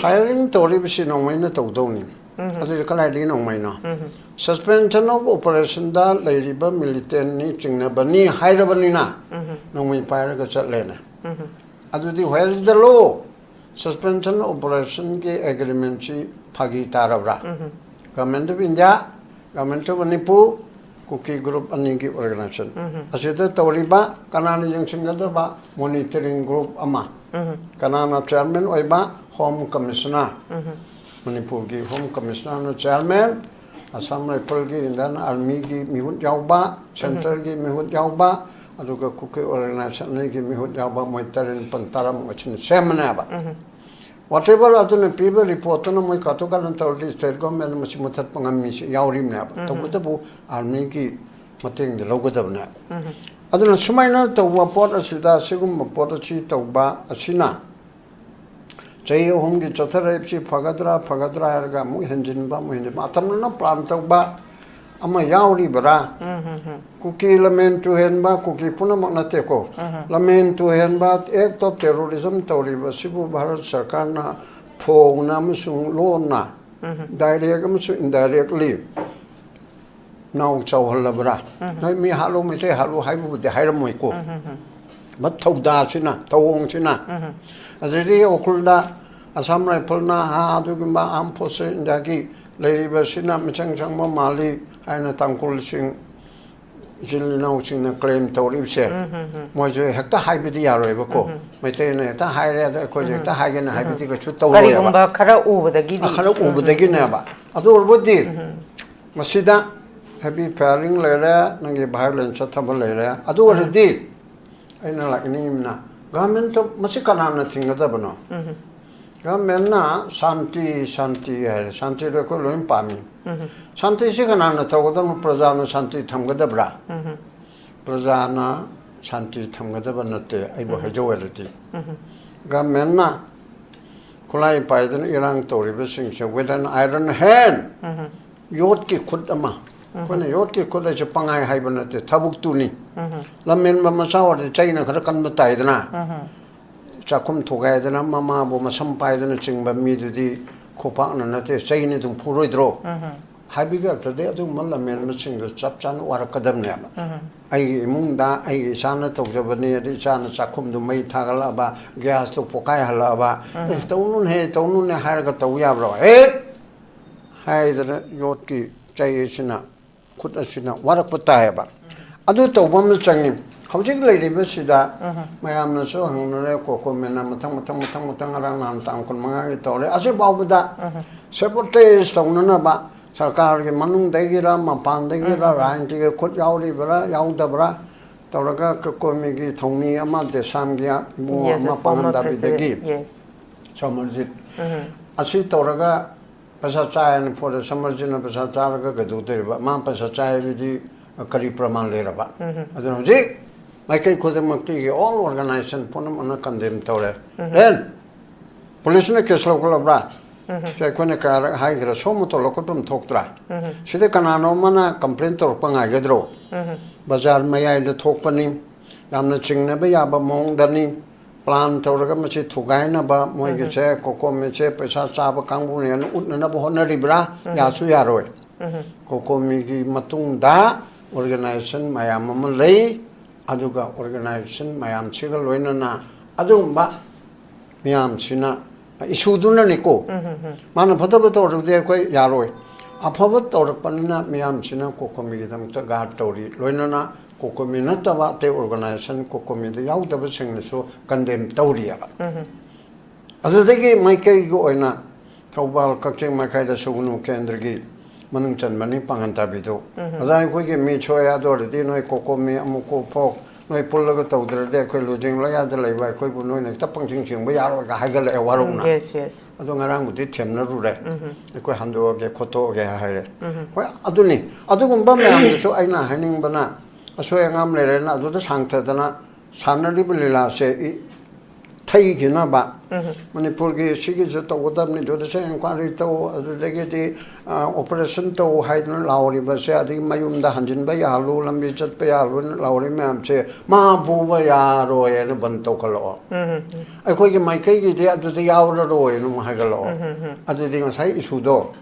firing ꯇꯧꯔꯤꯕꯁꯤ ꯅꯣꯡꯃꯩꯅ ꯇꯧꯗꯧꯅꯤ꯫ ꯑꯗꯨꯗꯤ ꯀꯗꯥꯏꯗꯒꯤ ꯅꯣꯡꯃꯩꯅꯣ? Suspension of operationꯗ ꯂꯩꯔꯤꯕ militantꯅꯤ, ꯆꯤꯡꯅꯕꯅꯤ ꯍꯥꯏꯔꯕꯅꯤꯅ ꯅꯣꯡꯃꯩ ꯄꯥꯏꯔꯒ ꯆꯠꯂꯦꯅꯦ꯫ ꯑꯗꯨꯗꯤ where is the law? Suspension operationꯒꯤ agreementꯁꯤ ꯐꯥꯒꯤ ꯇꯥꯔꯕ꯭ꯔꯥ? Government of India, Government of Manipur, Kuki group ꯑꯅꯤꯒꯤ organization ꯑꯁꯤꯗ ꯇꯧꯔꯤꯕ ꯀꯅꯥꯅ ꯌꯦꯡꯁꯤꯟꯒꯗꯕ monitoring group ꯑꯃ? ꯀꯅꯥꯅ chairman ꯑꯣꯏꯕ? Home Commissioner꯫ ꯃꯅꯤꯄꯨꯔꯒꯤ Home Commissionerꯅ chairman, Assam Rifleꯒꯤ, Indian Armyꯒꯤ ꯃꯤꯍꯨꯠ ꯌꯥꯎꯕ, centreꯒꯤ ꯃꯤꯍꯨꯠ ꯌꯥꯎꯕ, ꯑꯗꯨꯒ ꯀꯨꯀꯤ organization ꯑꯅꯤꯒꯤ ꯃꯤꯍꯨꯠ ꯌꯥꯎꯕ, ꯃꯣꯏ ꯇꯔꯦꯠ, ꯅꯤꯄꯥꯜ, ꯇꯔꯥꯃꯨꯛ ꯑꯁꯤꯅ ꯁꯦꯝꯕꯅꯦꯕ꯫ Whatever ꯑꯗꯨꯅ ꯄꯤꯕ reportꯇꯨꯅ ꯃꯣꯏ ꯀꯥꯊꯣꯛ ꯀꯥꯔꯟ ꯇꯧꯔꯗꯤ state government ꯃꯁꯤ ꯃꯨꯊꯠꯄ ꯉꯝꯃꯤꯁꯤ ꯌꯥꯎꯔꯤꯕꯅꯦꯕ꯫ ꯇꯧꯕꯇꯕꯨ armyꯒꯤ ꯃꯇꯦꯡꯗꯤ ꯂꯧꯒꯗꯕꯅꯦꯕ꯫ ꯑꯗꯨꯅ ꯁꯨꯃꯥꯏꯅ ꯇꯧꯕ ꯄꯣꯠ ꯑꯁꯤꯗ, ꯁꯤꯒꯨꯝꯕ ꯄꯣꯠ ꯑꯁꯤ ꯇꯧꯕ ꯑꯁꯤꯅ ꯆꯍꯤ ꯑꯍꯨꯝꯒꯤ ꯆꯠꯊꯔꯛꯏꯕꯁꯤ ꯐꯒꯗ꯭ꯔꯥ, ꯐꯒꯗ꯭ꯔꯥ ꯍꯥꯏꯔꯒ ꯑꯃꯨꯛ ꯍꯦꯟꯖꯤꯟꯕ, ꯑꯃꯨꯛ ꯍꯦꯟꯖꯤꯟꯕ, ꯑꯇꯝꯅꯅ plan ꯇꯧꯕ, ꯑꯃ ꯌꯥꯎꯔꯤꯕ꯭ꯔꯥ? ꯀꯨꯀꯤ ꯂꯃꯦꯟ ꯇꯨꯍꯦꯟꯕ, ꯀꯨꯀꯤ ꯄꯨꯝꯅꯃꯛ ꯅꯠꯇꯦꯀꯣ, ꯂꯃꯦꯟ ꯇꯨꯍꯦꯟꯕ, act of terrorism ꯇꯧꯔꯤꯕ ꯑꯁꯤꯕꯨ ꯚꯥꯔꯠ ꯁꯔꯀꯥꯔꯅ ꯐꯣꯡꯅ ꯑꯃꯁꯨꯡ ꯂꯣꯟꯅ, direct ꯑꯃꯁꯨꯡ indirectly ꯅꯥꯎ ꯆꯥꯎꯍꯜꯂꯕ꯭ꯔꯥ? ꯅꯣꯏ ꯃꯤ ꯍꯥꯠꯂꯨ, ꯃꯩꯇꯩ ꯍꯥꯠꯂꯨ ꯍꯥꯏꯕꯕꯨꯗꯤ ꯍꯥꯏꯔꯝꯃꯣꯏꯀꯣ꯫ ꯃꯊꯧꯗꯥꯁꯤꯅ, ꯊꯧꯑꯣꯡꯁꯤꯅ꯫ ꯑꯗꯩꯗꯤ ꯎꯈ꯭ꯔꯨꯜꯗ ꯑꯁꯥꯝ ꯔꯥꯏꯐꯜꯅ, ꯍꯥ, ꯑꯗꯨꯒꯨꯝꯕ armed forces Indiaꯒꯤ ꯂꯩꯔꯤꯕꯁꯤꯅ ꯃꯤꯆꯪ ꯆꯪꯕ ꯃꯥꯜꯂꯤ ꯍꯥꯏꯅ ꯇꯥꯡꯈꯨꯜꯁꯤꯡ, ꯏꯆꯤꯜ ꯏꯅꯥꯎꯁꯤꯡꯅ claim ꯇꯧꯔꯤꯕꯁꯦ, ꯃꯣꯏꯁꯨ ꯍꯦꯛꯇ ꯍꯥꯏꯕꯗꯤ ꯌꯥꯔꯣꯏꯕꯀꯣ꯫ ꯃꯩꯇꯩꯅ ꯍꯦꯛꯇ ꯍꯥꯏꯔꯦ, ꯑꯗ ꯑꯩꯈꯣꯏꯁꯨ ꯍꯦꯛꯇ ꯍꯥꯏꯒꯦꯅ ꯍꯥꯏꯕꯗꯤ ꯀꯩꯁꯨ ꯇꯧꯔꯣꯏꯕ꯫ ꯀꯔꯤꯒꯨꯝꯕ ꯈꯔ ꯎꯕꯗꯒꯤꯗꯤ꯫ ꯈꯔ ꯎꯕꯗꯒꯤꯅꯦꯕ꯫ ꯑꯗꯨ ꯑꯣꯏꯔꯕꯗꯤ ꯃꯁꯤꯗ heavy firing ꯂꯩꯔꯦ, ꯅꯪꯒꯤ violence ꯆꯠꯊꯕ ꯂꯩꯔꯦ꯫ ꯑꯗꯨ ꯑꯣꯏꯔꯗꯤ ꯑꯩꯅ ꯂꯥꯛꯅꯤꯡꯉꯤꯕꯅ, government ꯃꯁꯤ ꯀꯅꯥꯅ ꯊꯤꯡꯒꯗꯕꯅꯣ? Governmentꯅ ꯁꯥꯟꯇꯤ, ꯁꯥꯟꯇꯤ ꯍꯥꯏꯔꯦ, ꯁꯥꯟꯇꯤꯗꯣ ꯑꯩꯈꯣꯏ ꯂꯣꯏ ꯄꯥꯝꯃꯤ꯫ ꯁꯥꯟꯇꯤꯁꯤ ꯀꯅꯥꯅ ꯇꯧꯒꯗꯕꯅꯣ? ꯄ꯭ꯔꯖꯥꯅ ꯁꯥꯟꯇꯤ ꯊꯝꯒꯗꯕ꯭ꯔꯥ? ꯄ꯭ꯔꯖꯥꯅ ꯁꯥꯟꯇꯤ ꯊꯝꯒꯗꯕ ꯅꯠꯇꯦ, ꯑꯩꯕꯨ ꯍꯥꯏꯖꯧ ꯍꯥꯏꯔꯗꯤ꯫ Governmentꯅ ꯈꯨꯠꯂꯥꯏ ꯄꯥꯏꯗꯅ ꯏꯔꯥꯡ ꯇꯧꯔꯤꯕꯁꯤꯡꯁꯦ with an iron hand, ꯌꯣꯠꯀꯤ ꯈꯨꯠ ꯑꯃ, ꯑꯩꯈꯣꯏꯅ ꯌꯣꯠꯀꯤ ꯈꯨꯠ ꯍꯥꯏꯁꯦ ꯄꯪꯍꯥꯏ ꯍꯥꯏꯕ ꯅꯠꯇꯦ, ꯊꯕꯛꯇꯨꯅꯤ꯫ ꯂꯝꯍꯦꯟꯕ ꯃꯆꯥ ꯑꯣꯏꯔꯗꯤ ꯆꯩꯅ ꯈꯔ ꯀꯟꯕ ꯇꯥꯏꯗꯅ꯫ ꯆꯥꯛꯈꯨꯝ ꯊꯨꯒꯥꯏꯗꯅ ꯃꯃꯥꯕꯨ ꯃꯁꯝ ꯄꯥꯏꯗꯅ ꯆꯤꯡꯕ ꯃꯤꯗꯨꯗꯤ ꯈꯨꯄꯥꯛꯅ ꯅꯠꯇꯦ, ꯆꯩꯅ ꯑꯗꯨꯝ ꯐꯨꯔꯣꯏꯗ꯭ꯔꯣ? ꯍꯥꯏꯕꯒꯤ ꯑꯔꯊꯗꯤ ꯑꯗꯨꯒꯨꯝꯕ ꯂꯝꯍꯦꯟꯕꯁꯤꯡꯗꯣ ꯆꯞ ꯆꯥꯅ ꯋꯥꯔꯛꯀꯗꯕꯅꯦꯕ꯫ ꯑꯩꯒꯤ ꯏꯃꯨꯡꯗ ꯑꯩꯒꯤ ꯏꯆꯥꯅ ꯇꯧꯖꯕꯅꯤ, ꯑꯗꯩ ꯏꯆꯥꯅ ꯆꯥꯛꯈꯨꯝꯗꯨ ꯃꯩ ꯊꯥꯒꯠꯂꯛꯑꯕ, gasꯇꯨ ꯄꯣꯛꯈꯥꯏꯍꯜꯂꯛꯑꯕ, "ꯑꯦ, ꯇꯧꯅꯨꯅꯦ, ꯇꯧꯅꯨꯅꯦ" ꯍꯥꯏꯔꯒ ꯇꯧ ꯌꯥꯕ꯭ꯔꯣ? ꯑꯦ! ꯍꯥꯏꯗꯅ ꯌꯣꯠꯀꯤ ꯆꯩ ꯑꯁꯤꯅ, ꯈꯨꯠ ꯑꯁꯤꯅ ꯋꯥꯔꯛꯄ ꯇꯥꯏꯌꯦꯕ꯫ ꯑꯗꯨ ꯇꯧꯕ ꯑꯃ ꯆꯪꯉꯤ꯫ ꯍꯧꯖꯤꯛ ꯂꯩꯔꯤꯕꯁꯤꯗ ꯃꯌꯥꯝꯅꯁꯨ ꯍꯪꯅꯔꯦ, ꯀꯣꯀꯣꯃꯦꯟꯅ ꯃꯊꯪ, ꯃꯊꯪ, ꯃꯊꯪ, ꯃꯊꯪ, ꯉꯔꯥꯡ ꯅꯍꯥꯟ ꯇꯥꯡ ꯀꯨꯟꯃꯉꯥꯒꯤ ꯇꯧꯔꯦ꯫ ꯑꯁꯤꯐꯥꯎꯕꯗ sabotage ꯇꯧꯅꯅꯕ ꯁꯔꯀꯥꯔꯒꯤ ꯃꯅꯨꯡꯗꯒꯤꯔ ꯃꯄꯥꯟꯗꯒꯤꯔ ꯔꯥꯖꯅꯤꯇꯤꯒꯤ ꯈꯨꯠ ꯌꯥꯎꯔꯤꯕ꯭ꯔꯥ ꯌꯥꯎꯗꯕ꯭ꯔꯥ ꯇꯧꯔꯒ ꯀꯣꯀꯣꯃꯤꯒꯤ ꯊꯧꯃꯤ ꯑꯃ ꯗꯦꯁꯥꯝꯒꯤ ꯏꯕꯨꯡꯉꯣ Yes, ꯑꯃ former ꯄꯥꯡꯒꯟꯗꯥꯕꯤꯗꯒꯤ president, yes. ꯁꯣꯃꯔꯖꯤꯠ꯫ ꯑꯁꯤ ꯇꯧꯔꯒ ꯄꯩꯁꯥ ꯆꯥꯏ ꯍꯥꯏꯅ ꯐꯣꯔꯦ, ꯁꯃꯔꯖꯤꯠꯅ ꯄꯩꯁꯥ ꯆꯥꯔꯒ ꯀꯩꯗꯧꯗꯣꯔꯤꯕ? ꯃꯥ ꯄꯩꯁꯥ ꯆꯥꯏ ꯍꯥꯏꯕꯗꯤ ꯀꯔꯤ ꯄ꯭ꯔꯃꯥꯟ ꯂꯩꯔꯕ? ꯑꯗꯨꯅ ꯍꯧꯖꯤꯛ ꯃꯥꯏꯀꯩ ꯈꯨꯗꯤꯡꯃꯛꯇꯒꯤ all organization ꯄꯨꯝꯅꯃꯛꯅ condemn ꯇꯧꯔꯦ꯫ Then ꯄꯨꯂꯤꯁꯅ case ꯂꯧꯈꯠꯂꯕ꯭ꯔꯥ? ꯁꯦ ꯑꯩꯈꯣꯏꯅ ꯀꯌꯥꯔꯛ ꯍꯥꯏꯈ꯭ꯔꯦ, ꯁꯣꯝ ꯃꯇꯣ ꯂꯧꯈꯠꯐꯝ ꯊꯣꯛꯇ꯭ꯔꯥ? ꯁꯤꯗ ꯀꯅꯥꯅꯣ ꯑꯃꯅ ꯀꯝꯄ꯭ꯂꯦꯟ ꯇꯧꯔꯛꯄ ꯉꯥꯏꯒꯗ꯭ꯔꯣ? ꯕꯖꯥꯔ ꯃꯌꯥꯏꯗ ꯊꯣꯛꯄꯅꯤ, ꯌꯥꯝꯅ ꯆꯤꯡꯅꯕ ꯌꯥꯕ ꯃꯑꯣꯡꯗꯅꯤ, ꯄ꯭ꯂꯥꯟ ꯇꯧꯔꯒ ꯃꯁꯤ ꯊꯨꯒꯥꯏꯅꯕ ꯃꯣꯏꯒꯤꯁꯦ ꯀꯣꯀꯣꯃꯤꯁꯦ ꯄꯩꯁꯥ ꯆꯥꯕ ꯀꯥꯡꯕꯨꯅꯦꯅ ꯎꯠꯅꯅꯕ ꯍꯣꯠꯅꯔꯤꯕ꯭ꯔꯥ? ꯌꯥꯁꯨ ꯌꯥꯔꯣꯏ꯫ ꯀꯣꯀꯣꯃꯤꯒꯤ ꯃꯇꯨꯡꯗ ꯑꯣꯔꯒꯅꯥꯏꯖꯦꯁꯟ ꯃꯌꯥꯝ ꯑꯃ ꯂꯩ꯫ ꯑꯗꯨꯒ ꯑꯣꯔꯒꯅꯥꯏꯖꯦꯁꯟ ꯃꯌꯥꯝꯁꯤꯒ ꯂꯣꯏꯅꯅ ꯑꯗꯨꯒꯨꯝꯕ ꯃꯌꯥꯝꯁꯤꯅ ꯏꯁꯨꯗꯨꯅꯅꯤꯀꯣ꯫ ꯃꯥꯅ ꯐꯠꯇꯕ ꯇꯧꯔꯕꯗꯤ ꯑꯩꯈꯣꯏ ꯌꯥꯔꯣꯏ꯫ ꯑꯐꯕ ꯇꯧꯔꯛꯄꯅꯤꯅ ꯃꯤꯌꯥꯝꯁꯤꯅ ꯀꯣꯀꯣꯃꯤꯒꯤꯗꯃꯛꯇ ꯒꯥꯔꯗ ꯇꯧꯔꯤ꯫ ꯂꯣꯏꯅꯅ ꯀꯣꯀꯣꯃꯤ ꯅꯠꯇꯕ ꯑꯇꯩ ꯑꯣꯔꯒꯅꯥꯏꯖꯦꯁꯟ ꯀꯣꯀꯣꯃꯤꯗ ꯌꯥꯎꯗꯕꯁꯤꯡꯅꯁꯨ ꯀꯟꯗꯦꯝ ꯇꯧꯔꯤꯑꯕ꯫ ꯑꯗꯨꯗꯒꯤ ꯃꯥꯏꯀꯩꯒꯤ ꯑꯣꯏꯅ ꯊꯧꯕꯥꯜ ꯀꯛꯆꯤꯡ ꯃꯥꯏꯀꯩꯗ ꯁꯨꯒꯅꯨ ꯀꯦꯟꯗ꯭ꯔꯒꯤ ꯃꯅꯨꯡ ꯆꯟꯕꯅꯤ ꯄꯥꯡꯒꯟ ꯇꯥꯕꯤꯗꯨ꯫ ꯑꯣꯖꯥ, ꯑꯩꯈꯣꯏꯒꯤ ꯃꯤ ꯁꯣꯛꯑꯦ, ꯑꯗꯨ ꯑꯣꯏꯔꯗꯤ ꯅꯣꯏ ꯀꯣꯀꯣꯃꯤ ꯑꯃꯨꯛ ꯀꯣꯐꯣꯛ ꯅꯣꯏ ꯄꯨꯜꯂꯒ ꯇꯧꯗ꯭ꯔꯗꯤ ꯑꯩꯈꯣꯏ ꯂꯨꯖꯤꯡ ꯂꯣꯌꯥꯗ ꯂꯩꯕ ꯑꯩꯈꯣꯏꯕꯨ ꯅꯣꯏꯅ ꯍꯦꯛꯇ ꯄꯪꯆꯤꯡ ꯆꯤꯡꯕ ꯌꯥꯔꯣꯏꯒ ꯍꯥꯏꯒꯠꯂꯛꯑꯦ ꯋꯥꯔꯧꯅ꯫ Yes, yes. ꯑꯗꯣ ꯉꯔꯥꯡꯕꯨꯗꯤ ꯊꯦꯝꯅꯔꯨꯔꯦ꯫ ꯑꯩꯈꯣꯏ ꯍꯟꯗꯣꯛꯑꯒꯦ ꯈꯣꯠꯇꯣꯛꯑꯒꯦ ꯍꯥꯏꯔꯦ꯫ ꯍꯣꯏ, ꯑꯗꯨꯅꯤ꯫ ꯑꯗꯨꯒꯨꯝꯕ ꯃꯌꯥꯝꯗꯨꯁꯨ ꯑꯩꯅ ꯍꯥꯏꯅꯤꯡꯕꯅ ꯑꯁꯣꯏ ꯑꯉꯥꯝ ꯂꯩꯔꯦꯅ ꯑꯗꯨꯗ ꯁꯥꯡꯊꯗꯅ ꯁꯥꯟꯅꯔꯤꯕ ꯂꯤꯂꯥꯁꯦ ꯏ-, ꯊꯩꯈꯤꯅꯕ ꯃꯅꯤꯄꯨꯔꯒꯤ ꯁꯤꯒꯤꯁꯨ ꯇꯧꯒꯗꯕꯅꯤ, ꯖꯨꯗꯤꯁꯤꯌꯦꯜ ꯏꯟꯀ꯭ꯋꯥꯏꯔꯤ ꯇꯧ, ꯑꯗꯨꯗꯒꯤꯗꯤ, ꯑ, ꯑꯣꯄꯔꯦꯁꯟ ꯇꯧ ꯍꯥꯏꯗꯅ ꯂꯥꯎꯔꯤꯕꯁꯦ, ꯑꯗꯒꯤ ꯃꯌꯨꯝꯗ ꯍꯟꯖꯤꯟꯕ ꯌꯥꯍꯜꯂꯨ, ꯂꯝꯕꯤ ꯆꯠꯄ ꯌꯥꯍꯜꯂꯨꯅ ꯂꯥꯎꯔꯤ ꯃꯌꯥꯝꯁꯦ, ꯃꯥ ꯐꯨꯕ ꯌꯥꯔꯣꯏ ꯍꯥꯏꯅ ꯕꯟ ꯇꯧꯈꯠꯂꯛꯑꯣ꯫ ꯑꯩꯈꯣꯏꯒꯤ ꯃꯥꯏꯀꯩꯒꯤꯗꯤ ꯑꯗꯨꯗ ꯌꯥꯎꯔꯔꯣꯏꯅ ꯑꯃꯨꯛ ꯍꯥꯏꯒꯠꯂꯛꯑꯣ꯫ ꯑꯗꯨꯗꯤ ꯉꯁꯥꯏ ꯏꯁꯨꯗꯣ,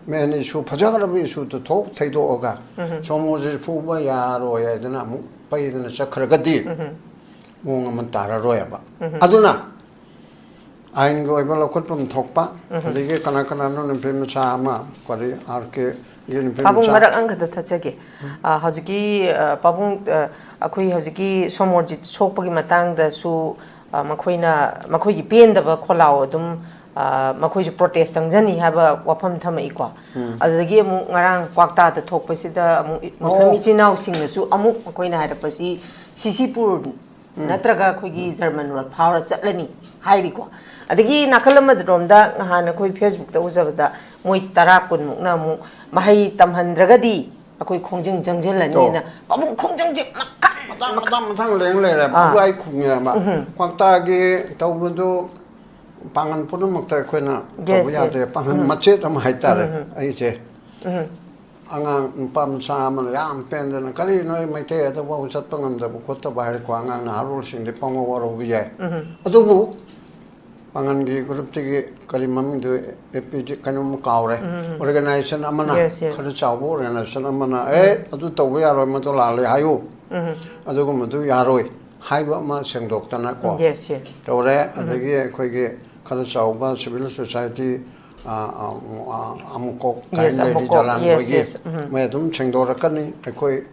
ꯃꯦꯟ ꯏꯁꯨ, ꯐꯖꯈ꯭ꯔꯕ ꯏꯁꯨꯗꯣ ꯊꯣꯛ ꯊꯩꯗꯣꯛꯑꯒ ꯁꯣꯃꯣꯔꯖꯤꯠ ꯐꯨꯕ ꯌꯥꯔꯣꯏ ꯍꯥꯏꯗꯅ ꯑꯃꯨꯛ ꯄꯩꯗꯅ ꯆꯠꯈ꯭ꯔꯒꯗꯤ ꯃꯑꯣꯡ ꯑꯃ ꯇꯥꯔꯔꯣꯏꯕ꯫ ꯑꯗꯨꯅ ꯑꯥꯏꯟꯒꯤ ꯑꯣꯏꯕ ꯂꯧꯈꯠꯐꯝ ꯊꯣꯛꯄ, ꯑꯗꯒꯤ ꯀꯅꯥ ꯀꯅꯥꯅꯣ ꯅꯨꯄꯤ ꯃꯆꯥ ꯑꯃ, ꯀꯔꯤ, ꯑꯥꯔ ꯀꯦꯒꯤ ꯅꯨꯄꯤ ꯄꯥꯕꯨꯡ ꯃꯆꯥ꯫ ꯃꯔꯛ ꯑꯃꯈꯛꯇ ꯊꯠꯆꯒꯦ꯫ ꯑ, ꯍꯧꯖꯤꯛꯀꯤ, ꯑ, ꯄꯥꯕꯨꯡ, ꯑ, ꯑꯩꯈꯣꯏ ꯍꯧꯖꯤꯛꯀꯤ ꯁꯣꯃꯣꯔꯖꯤꯠ ꯁꯣꯛꯄꯒꯤ ꯃꯇꯥꯡꯗꯁꯨ, ꯑ, ꯃꯈꯣꯏꯅ, ꯃꯈꯣꯏꯒꯤ ꯄꯦꯟꯗꯕ ꯈꯣꯜꯂꯥꯎ ꯑꯗꯨꯝ, ꯑ, ꯃꯈꯣꯏꯁꯨ ꯄ꯭ꯔꯣꯇꯦꯁ ꯆꯪꯖꯅꯤ ꯍꯥꯏꯕ ꯋꯥꯐꯝ ꯊꯝꯃꯛꯏꯀꯣ꯫ ꯑꯗꯨꯗꯒꯤ ꯑꯃꯨꯛ ꯉꯔꯥꯡ ꯀ꯭ꯋꯥꯛꯇꯥꯗ ꯊꯣꯛꯄꯁꯤꯗ ꯑꯃꯨꯛ ꯃꯨꯁꯂꯤꯝ ꯑꯣ꯫ ꯏꯆꯤꯟ ꯏꯅꯥꯎꯁꯤꯡꯅꯁꯨ ꯑꯃꯨꯛ ꯃꯈꯣꯏꯅ ꯍꯥꯏꯔꯛꯄꯁꯤ ꯁꯤꯁꯤꯄꯨꯔ ꯅꯠꯇ꯭ꯔꯒ ꯑꯩꯈꯣꯏꯒꯤ ꯖꯔꯃꯟ ꯔꯣꯗ ꯐꯥꯎꯔ ꯆꯠꯂꯅꯤ ꯍꯥꯏꯔꯤꯀꯣ꯫ ꯑꯗꯒꯤ ꯅꯥꯀꯜ ꯑꯃꯗꯔꯣꯝꯗ ꯅꯍꯥꯟ ꯑꯩꯈꯣꯏ ꯐꯦꯁꯕꯨꯛꯇ ꯎꯖꯕꯗ ꯃꯣꯏ ꯇꯔꯥ ꯀꯨꯟꯃꯨꯛꯅ ꯑꯃꯨꯛ ꯃꯍꯩ ꯇꯝꯍꯟꯗ꯭ꯔꯒꯗꯤ ꯑꯩꯈꯣꯏ ꯈꯣꯡꯖꯪ ꯆꯪꯁꯤꯜꯂꯅꯤꯅ ꯄꯥꯕꯨꯡ ꯈꯣꯡꯖꯪꯁꯦ ꯃꯈꯟ ꯃꯊꯪ ꯃꯊꯪ ꯃꯊꯪ ꯂꯦꯡ ꯂꯩꯔꯦꯕ꯫ ꯑꯥ꯫ ꯑꯗꯨ ꯑꯩ ꯈꯨꯝꯃꯦꯕ꯫ ꯀ꯭ꯋꯥꯛꯇꯥꯒꯤ ꯇꯧꯕꯗꯨ ꯄꯥꯡꯒꯜ ꯄꯨꯝꯅꯃꯛꯇ ꯑꯩꯈꯣꯏꯅ ꯇꯧꯕ ꯌꯥꯗꯦ꯫ ꯄꯥꯡꯒꯜ ꯃꯆꯦꯠ ꯑꯃ ꯍꯥꯏꯇꯥꯔꯦ꯫ ꯑꯩꯁꯦ ꯑꯉꯥꯡ ꯅꯨꯄꯥ ꯃꯆꯥ ꯑꯃꯅ ꯌꯥꯝ ꯄꯦꯟꯗꯅ, "ꯀꯔꯤꯅꯣ ꯑꯩ ꯃꯩꯇꯩ ꯑꯗꯨꯐꯥꯎ ꯆꯠꯄ ꯉꯝꯗꯕ ꯈꯣꯠꯇꯕ" ꯍꯥꯏꯔꯦꯀꯣ꯫ ꯑꯉꯥꯡ ꯅꯍꯥꯔꯣꯜꯁꯤꯡꯗꯤ ꯄꯪꯋꯥ ꯋꯥꯔꯧꯕ ꯌꯥꯏ꯫ ꯑꯗꯨꯕꯨ ꯄꯥꯡꯒꯜꯒꯤ ꯒ꯭ꯔꯨꯞꯇꯒꯤ ꯀꯔꯤ ꯃꯃꯤꯡꯗꯨ, ꯑꯦ ꯄꯤ ꯖꯤ ꯀꯩꯅꯣꯝ ꯀꯥꯎꯔꯦ, ꯑꯣꯔꯒꯅꯥꯏꯖꯦꯁꯟ ꯑꯃꯅ, ꯈꯔ ꯆꯥꯎꯕ ꯑꯣꯔꯒꯅꯥꯏꯖꯦꯁꯟ ꯑꯃꯅ, "ꯑꯦ, ꯑꯗꯨ ꯇꯧꯕ ꯌꯥꯔꯣꯏ, ꯃꯗꯨ ꯂꯥꯜꯂꯦ ꯍꯥꯏꯌꯨ, ꯑꯗꯨꯒꯨꯝꯕꯗꯨ ꯌꯥꯔꯣꯏ" ꯍꯥꯏꯕ ꯑꯃ ꯁꯦꯡꯗꯣꯛꯇꯅꯀꯣ ꯇꯧꯔꯦ꯫ ꯑꯗꯒꯤ ꯑꯩꯈꯣꯏꯒꯤ ꯈꯔ ꯆꯥꯎꯕ ꯁꯤꯚꯤꯜ ꯁꯣꯁꯥꯏꯇꯤ, ꯑ, ꯑ, ꯑ, ꯑꯃꯨꯛꯀꯣꯛ ꯀꯥꯏꯅ ꯂꯩꯔꯤ, ꯗꯂꯥꯟ ꯈꯣꯏꯒꯤ, ꯃꯣꯏ ꯑꯗꯨꯝ ꯁꯦꯡꯗꯣꯔꯛꯀꯅꯤ꯫ ꯑꯩꯈꯣꯏ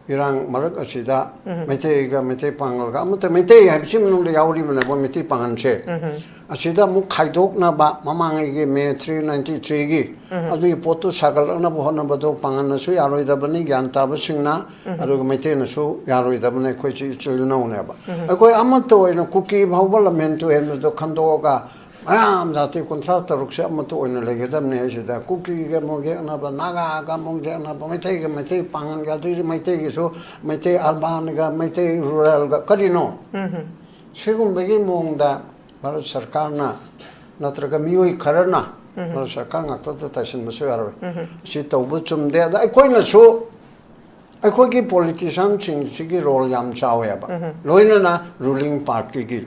ꯏꯔꯥꯡ ꯃꯔꯛ ꯑꯁꯤꯗ ꯃꯩꯇꯩꯒ ꯃꯩꯇꯩ ꯄꯥꯡꯒꯜꯒ ꯑꯃꯠꯇ, ꯃꯩꯇꯩ ꯍꯥꯏꯕꯁꯤ ꯃꯅꯨꯡꯗ ꯌꯥꯎꯔꯤꯕꯅꯦꯕ, ꯃꯩꯇꯩ ꯄꯥꯡꯒꯜꯁꯦ꯫ ꯑꯁꯤꯗ ꯑꯃꯨꯛ ꯈꯥꯏꯗꯣꯛꯅꯕ, ꯃꯃꯥꯡꯉꯩꯒꯤ ꯃꯦ ꯊ꯭ꯔꯤ ꯅꯥꯏꯟꯇꯤ ꯊ꯭ꯔꯤꯒꯤ ꯑꯗꯨꯒꯤ ꯄꯣꯠꯇꯨ ꯁꯥꯒꯠꯂꯛꯅꯕ ꯍꯣꯠꯅꯕꯗꯣ ꯄꯥꯡꯒꯜꯅꯁꯨ ꯌꯥꯔꯣꯏꯗꯕꯅꯤ, ꯒ꯭ꯌꯥꯟ ꯇꯥꯕꯁꯤꯡꯅ, ꯑꯗꯨꯒ ꯃꯩꯇꯩꯅꯁꯨ ꯌꯥꯔꯣꯏꯗꯕꯅꯤ꯫ ꯑꯩꯈꯣꯏꯁꯤ ꯏꯆꯤꯜ ꯏꯅꯥꯎꯅꯦꯕ꯫ ꯑꯩꯈꯣꯏ ꯑꯃꯠꯇ ꯑꯣꯏꯅ ꯀꯨꯀꯤ ꯐꯥꯎꯕ ꯂꯝꯍꯦꯟ ꯇꯨꯍꯦꯟꯕꯗꯣ ꯈꯟꯗꯣꯛꯑꯒ ꯃꯌꯥꯝ ꯖꯥꯇꯤ ꯀꯨꯟꯊ꯭ꯔꯥ ꯇꯔꯨꯛꯁꯦ ꯑꯃꯠꯇ ꯑꯣꯏꯅ ꯂꯩꯒꯗꯕꯅꯤ ꯍꯥꯏꯁꯤꯗ, ꯀꯨꯀꯤꯒ ꯑꯃꯨꯛ ꯌꯦꯛꯅꯕ, ꯅꯥꯒꯥꯒ ꯑꯃꯨꯛ ꯌꯦꯛꯅꯕ, ꯃꯩꯇꯩꯒ ꯃꯩꯇꯩ ꯄꯥꯡꯒꯜꯒ, ꯑꯗꯨꯗꯤ ꯃꯩꯇꯩꯒꯤꯁꯨ ꯃꯩꯇꯩ ꯑꯔꯕꯥꯟꯒ ꯃꯩꯇꯩ ꯔꯨꯔꯦꯜꯒ ꯀꯔꯤꯅꯣ? ꯁꯤꯒꯨꯝꯕꯒꯤ ꯃꯑꯣꯡꯗ ꯚꯥꯔꯠ ꯁꯔꯀꯥꯔꯅ ꯅꯠꯇ꯭ꯔꯒ ꯃꯤꯑꯣꯏ ꯈꯔꯅ, ꯚꯥꯔꯠ ꯁꯔꯀꯥꯔ ꯉꯥꯛꯇꯗ ꯇꯥꯏꯁꯤꯟꯕꯁꯨ ꯌꯥꯔꯣꯏ, ꯁꯤ ꯇꯧꯕ ꯆꯨꯝꯗꯦ꯫ ꯑꯗ ꯑꯩꯈꯣꯏꯅꯁꯨ ꯑꯩꯈꯣꯏꯒꯤ ꯄꯣꯂꯤꯇꯤꯁꯤꯌꯥꯟꯁꯤꯡꯁꯤꯒꯤ ꯔꯣꯜ ꯌꯥꯝ ꯆꯥꯎꯋꯦꯕ, ꯂꯣꯏꯅꯅ ꯔꯨꯂꯤꯡ ꯄꯥꯔꯇꯤꯒꯤ꯫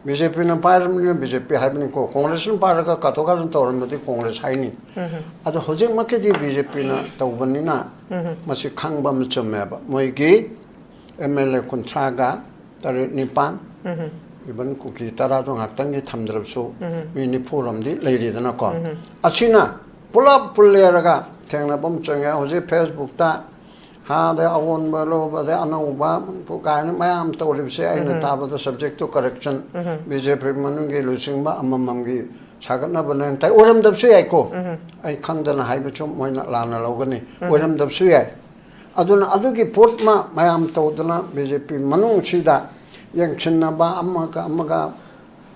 ꯕꯤ ꯖꯦ ꯄꯤꯅ ꯄꯥꯏꯔꯕꯅꯤꯅ ꯕꯤ ꯖꯦ ꯄꯤ ꯍꯥꯏꯕꯅꯤꯀꯣ, ꯀꯣꯡꯒ꯭ꯔꯦꯁꯅ ꯄꯥꯏꯔꯒ ꯀꯥꯊꯣꯛ ꯀꯥꯔꯟ ꯇꯧꯔꯝꯃꯗꯤ ꯀꯣꯡꯒ꯭ꯔꯦꯁ ꯍꯥꯏꯅꯤ꯫ ꯑꯗꯣ ꯍꯧꯖꯤꯛꯃꯛꯀꯤꯗꯤ ꯕꯤ ꯖꯦ ꯄꯤꯅ ꯇꯧꯕꯅꯤꯅ ꯃꯁꯤ ꯈꯪꯕ ꯑꯃ ꯆꯨꯝꯃꯦꯕ꯫ ꯃꯣꯏꯒꯤ ꯑꯦꯝ ꯑꯦꯜ ꯑꯦ ꯀꯨꯟꯊ꯭ꯔꯥꯒ ꯇꯔꯦꯠ ꯅꯤꯄꯥꯟ, ꯏꯚꯟ ꯀꯨꯀꯤ ꯇꯔꯥꯗꯣ ꯉꯥꯛꯇꯪꯒꯤ ꯊꯝꯗ꯭ꯔꯕꯁꯨ ꯃꯤ ꯅꯤꯐꯨꯔꯣꯝꯗꯤ ꯂꯩꯔꯤꯗꯅꯀꯣ꯫ ꯑꯁꯤꯅ ꯄꯨꯂꯞ ꯄꯨꯜꯂꯦꯔꯒ ꯊꯦꯡꯅꯕ ꯑꯃ ꯆꯪꯉꯦ꯫ ꯍꯧꯖꯤꯛ ꯐꯦꯁꯕꯨꯛꯇ ꯍꯥ, ꯑꯗꯩ ꯑꯑꯣꯟꯕ ꯂꯧꯕ, ꯑꯗꯩ ꯑꯅꯧꯕ ꯀꯥꯏꯅ ꯃꯌꯥꯝ ꯇꯧꯔꯤꯕꯁꯦ ꯑꯩꯅ ꯇꯥꯕꯗ subject to correction, B J P ꯃꯅꯨꯡꯒꯤ ꯂꯨꯆꯤꯡꯕ ꯑꯃꯃꯝꯒꯤ ꯁꯥꯒꯠꯅꯕꯅꯦꯅ ꯇꯥꯏ꯫ ꯑꯣꯏꯔꯝꯗꯕꯁꯨ ꯌꯥꯏꯀꯣ, ꯑꯩ ꯈꯪꯗꯅ ꯍꯥꯏꯕꯁꯨ ꯃꯣꯏꯅ ꯂꯥꯟꯅ ꯂꯧꯒꯅꯤ, ꯑꯣꯏꯔꯝꯗꯕꯁꯨ ꯌꯥꯏ꯫ ꯑꯗꯨꯅ ꯑꯗꯨꯒꯤ ꯄꯣꯠ ꯑꯃ ꯃꯌꯥꯝ ꯇꯧꯗꯅ ꯕꯤ ꯖꯦ ꯄꯤ ꯃꯅꯨꯡꯁꯤꯗ ꯌꯦꯡꯁꯤꯟꯅꯕ ꯑꯃꯒ ꯑꯃꯒ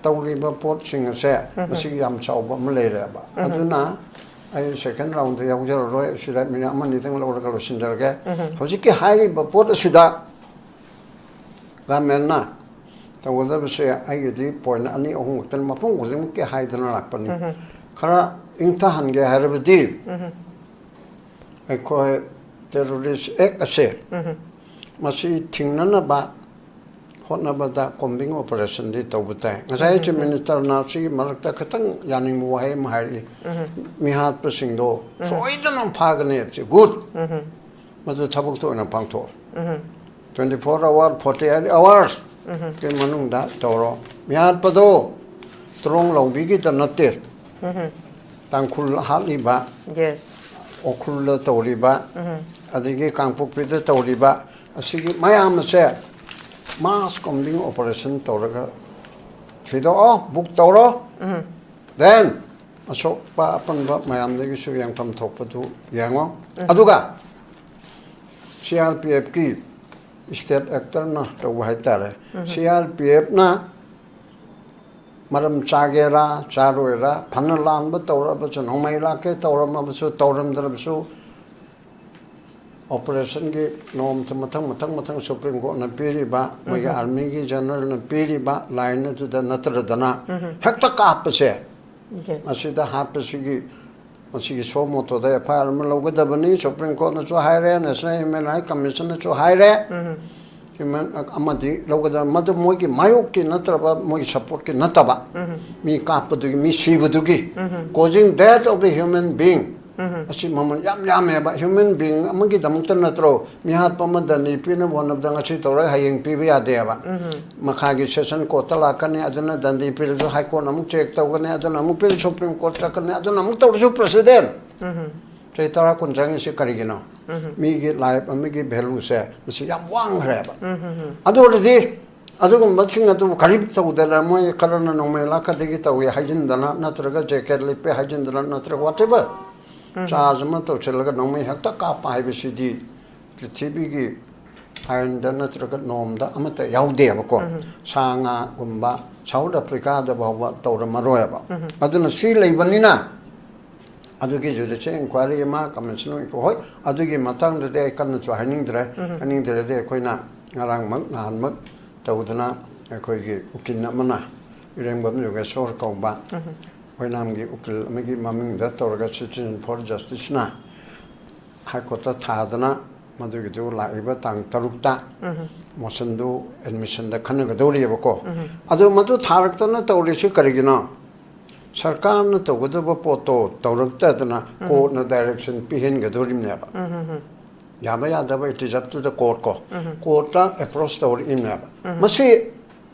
ꯇꯧꯔꯤꯕ ꯄꯣꯠꯁꯤꯡ ꯑꯁꯦ ꯃꯁꯤꯒꯤ ꯌꯥꯝ ꯆꯥꯎꯕ ꯑꯃ ꯂꯩꯔꯦꯕ꯫ ꯑꯗꯨꯅ ꯑꯩ ꯁꯦꯀꯦꯟ ꯔꯥꯎꯟꯗ ꯌꯥꯎꯖꯔꯔꯣꯏ, ꯑꯁꯤꯗ ꯃꯤꯅꯤꯠ ꯑꯃ ꯑꯅꯤꯗꯪ ꯂꯧꯔꯒ ꯂꯣꯏꯁꯤꯟꯖꯔꯒꯦ꯫ ꯍꯧꯖꯤꯛꯀꯤ ꯍꯥꯏꯔꯤꯕ ꯄꯣꯠ ꯑꯁꯤꯗ ꯒꯃꯦꯟꯅ ꯇꯧꯒꯗꯕꯁꯦ ꯑꯩꯒꯤꯗꯤ ꯄꯣꯏꯟ ꯑꯅꯤ ꯑꯍꯨꯝ ꯈꯛꯇꯅꯤ, ꯃꯐꯝ ꯈꯨꯗꯤꯡꯃꯛꯀꯤ ꯍꯥꯏꯗꯅ ꯂꯥꯛꯄꯅꯤ꯫ ꯈꯔ ꯏꯪꯊꯍꯟꯒꯦ ꯍꯥꯏꯔꯕꯗꯤ, ꯑꯩꯈꯣꯏ ꯇꯦꯔꯣꯔꯤꯁ ꯑꯦꯛ ꯑꯁꯦ, ꯃꯁꯤ ꯊꯤꯡꯅꯅꯕ ꯍꯣꯠꯅꯕꯗ ꯀꯣꯝꯕꯤꯡ ꯑꯣꯄꯔꯦꯁꯟꯗꯤ ꯇꯧꯕ ꯇꯥꯏ꯫ ꯉꯁꯥꯏ ꯆꯤꯐ ꯃꯤꯅꯤꯁꯇꯔꯅ ꯁꯤꯒꯤ ꯃꯔꯛꯇ ꯈꯤꯇꯪ ꯌꯥꯅꯤꯡꯕ ꯋꯥꯍꯩ ꯑꯃ ꯍꯥꯏꯔꯛꯏ, ꯃꯤꯍꯥꯠꯄꯁꯤꯡꯗꯣ ꯁꯣꯏꯗꯅ ꯐꯥꯒꯅꯤ ꯍꯥꯏꯕꯁꯦ꯫ ꯒꯨꯗ꯫ ꯃꯗꯨ ꯊꯕꯛꯇ ꯑꯣꯏꯅ ꯄꯥꯡꯊꯣꯛꯑꯣ꯫ Twenty four hour, forty eight hours ꯀꯤ ꯃꯅꯨꯡꯗ ꯇꯧꯔꯣ꯫ ꯃꯤꯍꯥꯠꯄꯗꯣ ꯇ꯭ꯔꯣꯡ ꯂꯧꯕꯤꯒꯤꯗ ꯅꯠꯇꯦ꯫ ꯇꯥꯡꯈꯨꯜ ꯍꯥꯠꯂꯤꯕ, ꯌꯦꯁ꯫ ꯎꯈ꯭ꯔꯨꯜꯗ ꯇꯧꯔꯤꯕ, ꯑꯗꯒꯤ ꯀꯥꯡꯄꯣꯛꯄꯤꯗ ꯇꯧꯔꯤꯕ, ꯑꯁꯤꯒꯤ ꯃꯌꯥꯝ ꯑꯁꯦ ꯃꯥꯁ ꯀꯣꯝꯕꯤꯡ ꯑꯣꯄꯔꯦꯁꯟ ꯇꯧꯔꯒ ꯊꯤꯗꯣꯛꯑꯣ, ꯕꯨꯛ ꯇꯧꯔꯣ꯫ ꯗꯦꯟ ꯑꯁꯣꯛꯄ ꯑꯄꯟꯕ ꯃꯌꯥꯝꯗꯒꯤꯁꯨ ꯌꯦꯡꯐꯝ ꯊꯣꯛꯄꯗꯨ ꯌꯦꯡꯉꯣ꯫ ꯑꯗꯨꯒ ꯁꯤ ꯑꯥꯔ ꯄꯤ ꯑꯦꯐꯀꯤ ꯁ꯭ꯇꯦꯠ ꯑꯦꯛꯇꯔꯅ ꯇꯧꯕ ꯍꯥꯏꯇꯥꯔꯦ꯫ ꯁꯤ ꯑꯥꯔ ꯄꯤ ꯑꯦꯐꯅ ꯃꯔꯝ ꯆꯥꯒꯦꯔꯥ ꯆꯥꯔꯣꯏꯔꯥ, ꯐꯅ ꯂꯥꯟꯕ ꯇꯧꯔꯕꯁꯨ, ꯅꯣꯡꯃꯩ ꯂꯥꯛꯀꯦ ꯇꯧꯔꯝꯃꯕꯁꯨ ꯇꯧꯔꯝꯗ꯭ꯔꯕꯁꯨ, ꯑꯣꯄꯔꯦꯁꯟꯒꯤ ꯅꯣꯝꯁ ꯃꯊꯪ ꯃꯊꯪ ꯃꯊꯪ ꯁꯨꯄ꯭ꯔꯤꯝ ꯀꯣꯔꯠꯅ ꯄꯤꯔꯤꯕ, ꯃꯣꯏꯒꯤ ꯑꯥꯔꯃꯤꯒꯤ ꯖꯦꯅꯔꯦꯜꯅ ꯄꯤꯔꯤꯕ ꯂꯥꯏꯟ ꯑꯗꯨꯗ ꯅꯠꯇ꯭ꯔꯗꯅ ꯍꯦꯛꯇ ꯀꯥꯞꯄꯁꯦ, ꯌꯦꯁ꯫ ꯃꯁꯤꯗ ꯍꯥꯞꯄꯁꯤꯒꯤ, ꯃꯁꯤꯒꯤ ꯁꯣ ꯃꯣꯇꯣꯗ ꯑꯦꯐ ꯑꯥꯏ ꯑꯥꯔ ꯑꯃ ꯂꯧꯒꯗꯕꯅꯤ꯫ ꯁꯨꯄ꯭ꯔꯤꯝ ꯀꯣꯔꯠꯅꯁꯨ ꯍꯥꯏꯔꯦ, ꯅꯦꯁꯅꯦꯜ ꯍ꯭ꯌꯨꯃꯦꯟ ꯔꯥꯏꯠ ꯀꯃꯤꯁꯟꯅꯁꯨ ꯍꯥꯏꯔꯦ꯫ ꯍ꯭ꯌꯨꯃꯦꯟ ꯑꯃꯗꯤ ꯂꯧꯒꯗꯕ, ꯃꯗꯨ ꯃꯣꯏꯒꯤ ꯃꯥꯌꯣꯛꯀꯤ ꯅꯠꯇ꯭ꯔꯕ, ꯃꯣꯏꯒꯤ ꯁꯞꯄꯣꯔꯠꯀꯤ ꯅꯠꯇꯕ, ꯃꯤ ꯀꯥꯞꯄꯗꯨꯒꯤ, ꯃꯤ ꯁꯤꯕꯗꯨꯒꯤ, causing death of the human being, ꯑꯁꯤ ꯃꯃꯜ ꯌꯥꯝ ꯌꯥꯝꯃꯦꯕ꯫ ꯍ꯭ꯌꯨꯃꯦꯟ ꯕꯤꯡ ꯑꯃꯒꯤꯗꯃꯛꯇ ꯅꯠꯇ꯭ꯔꯣ ꯃꯤꯍꯥꯠꯄ ꯑꯃ ꯗꯟꯗꯤ ꯄꯤꯅꯕ ꯍꯣꯠꯅꯕꯗ ꯉꯁꯤ ꯇꯧꯔꯒ ꯍꯌꯦꯡ ꯄꯤꯕ ꯌꯥꯗꯦꯕ꯫ ꯃꯈꯥꯒꯤ ꯁꯦꯁꯟ ꯀꯣꯔꯠꯇ ꯂꯥꯛꯀꯅꯤ, ꯑꯗꯨꯅ ꯗꯟꯗꯤ ꯄꯤꯔꯁꯨ ꯍꯥꯏ ꯀꯣꯔꯠꯅ ꯑꯃꯨꯛ ꯆꯦꯛ ꯇꯧꯒꯅꯤ, ꯑꯗꯨꯅ ꯑꯃꯨꯛ ꯄꯤꯔꯁꯨ ꯁꯨꯄ꯭ꯔꯤꯝ ꯀꯣꯔꯠ ꯆꯠꯀꯅꯤ, ꯑꯗꯨꯅ ꯑꯃꯨꯛ ꯇꯧꯔꯁꯨ ꯄ꯭ꯔꯦꯁꯤꯗꯦꯟ꯫ ꯆꯍꯤ ꯇꯔꯥ ꯀꯨꯟ ꯆꯪꯉꯤꯁꯤ ꯀꯔꯤꯒꯤꯅꯣ? ꯃꯤꯒꯤ ꯂꯥꯏꯐ ꯑꯃꯒꯤ ꯚꯦꯂꯨꯁꯦ ꯃꯁꯤ ꯌꯥꯝ ꯋꯥꯡꯈ꯭ꯔꯦꯕ꯫ ꯑꯗꯨ ꯑꯣꯏꯔꯗꯤ ꯑꯗꯨꯒꯨꯝꯕꯁꯤꯡ ꯑꯗꯨꯕꯨ ꯀꯔꯤꯝ ꯇꯧꯗꯅ, ꯃꯣꯏ ꯈꯔꯅ ꯅꯣꯡꯃꯩ ꯂꯥꯛꯀꯗꯒꯤ ꯇꯧꯏ ꯍꯥꯏꯖꯤꯟꯗꯅ, ꯅꯠꯇ꯭ꯔꯒ ꯖꯦꯀꯦꯠ ꯂꯤꯠꯄꯦ ꯍꯥꯏꯖꯤꯟꯗꯅ, ꯅꯠꯇ꯭ꯔꯒ whatever, ꯆꯥꯔꯖ ꯑꯃ ꯇꯧꯁꯤꯜꯂꯒ ꯅꯣꯡꯃꯩ ꯍꯦꯛꯇ ꯀꯥꯞꯄ ꯍꯥꯏꯕꯁꯤꯗꯤ ꯄ꯭ꯔꯤꯊꯤꯕꯤꯒꯤ ꯑꯥꯏꯟꯗ ꯅꯠꯇ꯭ꯔꯒ ꯅꯣꯝꯗ ꯑꯃꯠꯇ ꯌꯥꯎꯗꯦꯕꯀꯣ꯫ ꯁꯥ ꯉꯥꯒꯨꯝꯕ ꯁꯥꯎꯠ ꯑꯐ꯭ꯔꯤꯀꯥꯗ ꯐꯥꯎꯕ ꯇꯧꯔꯝꯃꯔꯣꯏꯕ꯫ ꯑꯗꯨꯅ ꯁꯤ ꯂꯩꯕꯅꯤꯅ ꯑꯗꯨꯒꯤ ꯖꯨꯗꯤꯁꯤꯌꯦꯜ ꯏꯟꯀ꯭ꯋꯥꯏꯔꯤ ꯑꯃ, ꯀꯃꯤꯁꯟ ꯑꯣꯐ ꯏꯟꯀ꯭ꯋꯥꯏꯔꯤ, ꯍꯣꯏ, ꯑꯗꯨꯒꯤ ꯃꯇꯥꯡꯗꯗꯤ ꯑꯩ ꯀꯟꯅꯁꯨ ꯍꯥꯏꯅꯤꯡꯗ꯭ꯔꯦ꯫ ꯍꯥꯏꯅꯤꯡꯗ꯭ꯔꯦꯗꯤ ꯑꯩꯈꯣꯏꯅ ꯉꯔꯥꯡꯃꯛ ꯅꯍꯥꯟꯃꯛ ꯇꯧꯗꯅ ꯑꯩꯈꯣꯏꯒꯤ ꯎꯀꯤꯜ ꯑꯃꯅ, ꯏꯔꯦꯡꯕꯝ ꯌꯣꯒꯦꯁꯣꯔ ꯀꯧꯕ ꯑꯣꯏꯅꯥꯝꯒꯤ ꯎꯀꯤꯜ ꯑꯃꯒꯤ ꯃꯃꯤꯡꯗ ꯇꯧꯔꯒ Citizen for Justiceꯅ High Courtꯇ ꯊꯥꯗꯅ, ꯃꯗꯨꯒꯤꯗꯨ ꯂꯥꯛꯏꯕ ꯇꯥꯡ ꯇꯔꯨꯛꯇ motionꯗꯨ admissionꯗ ꯈꯟꯅꯒꯗꯧꯔꯤꯑꯕꯀꯣ꯫ ꯑꯗꯨ ꯃꯗꯨ ꯊꯥꯔꯛꯇꯅ ꯇꯧꯔꯤꯁꯤ ꯀꯔꯤꯒꯤꯅꯣ? ꯁꯔꯀꯥꯔꯅ ꯇꯧꯒꯗꯕ ꯄꯣꯠꯇꯣ ꯇꯧꯔꯛꯇꯗꯅ courtꯅ direction ꯄꯤꯍꯟꯒꯗꯧꯔꯤꯕꯅꯦꯕ꯫ ꯌꯥꯕ ꯌꯥꯗꯕ, it is up to the court ꯀꯣ꯫ Courtꯇ approach ꯇꯧꯔꯛꯏꯕꯅꯦꯕ꯫ ꯃꯁꯤ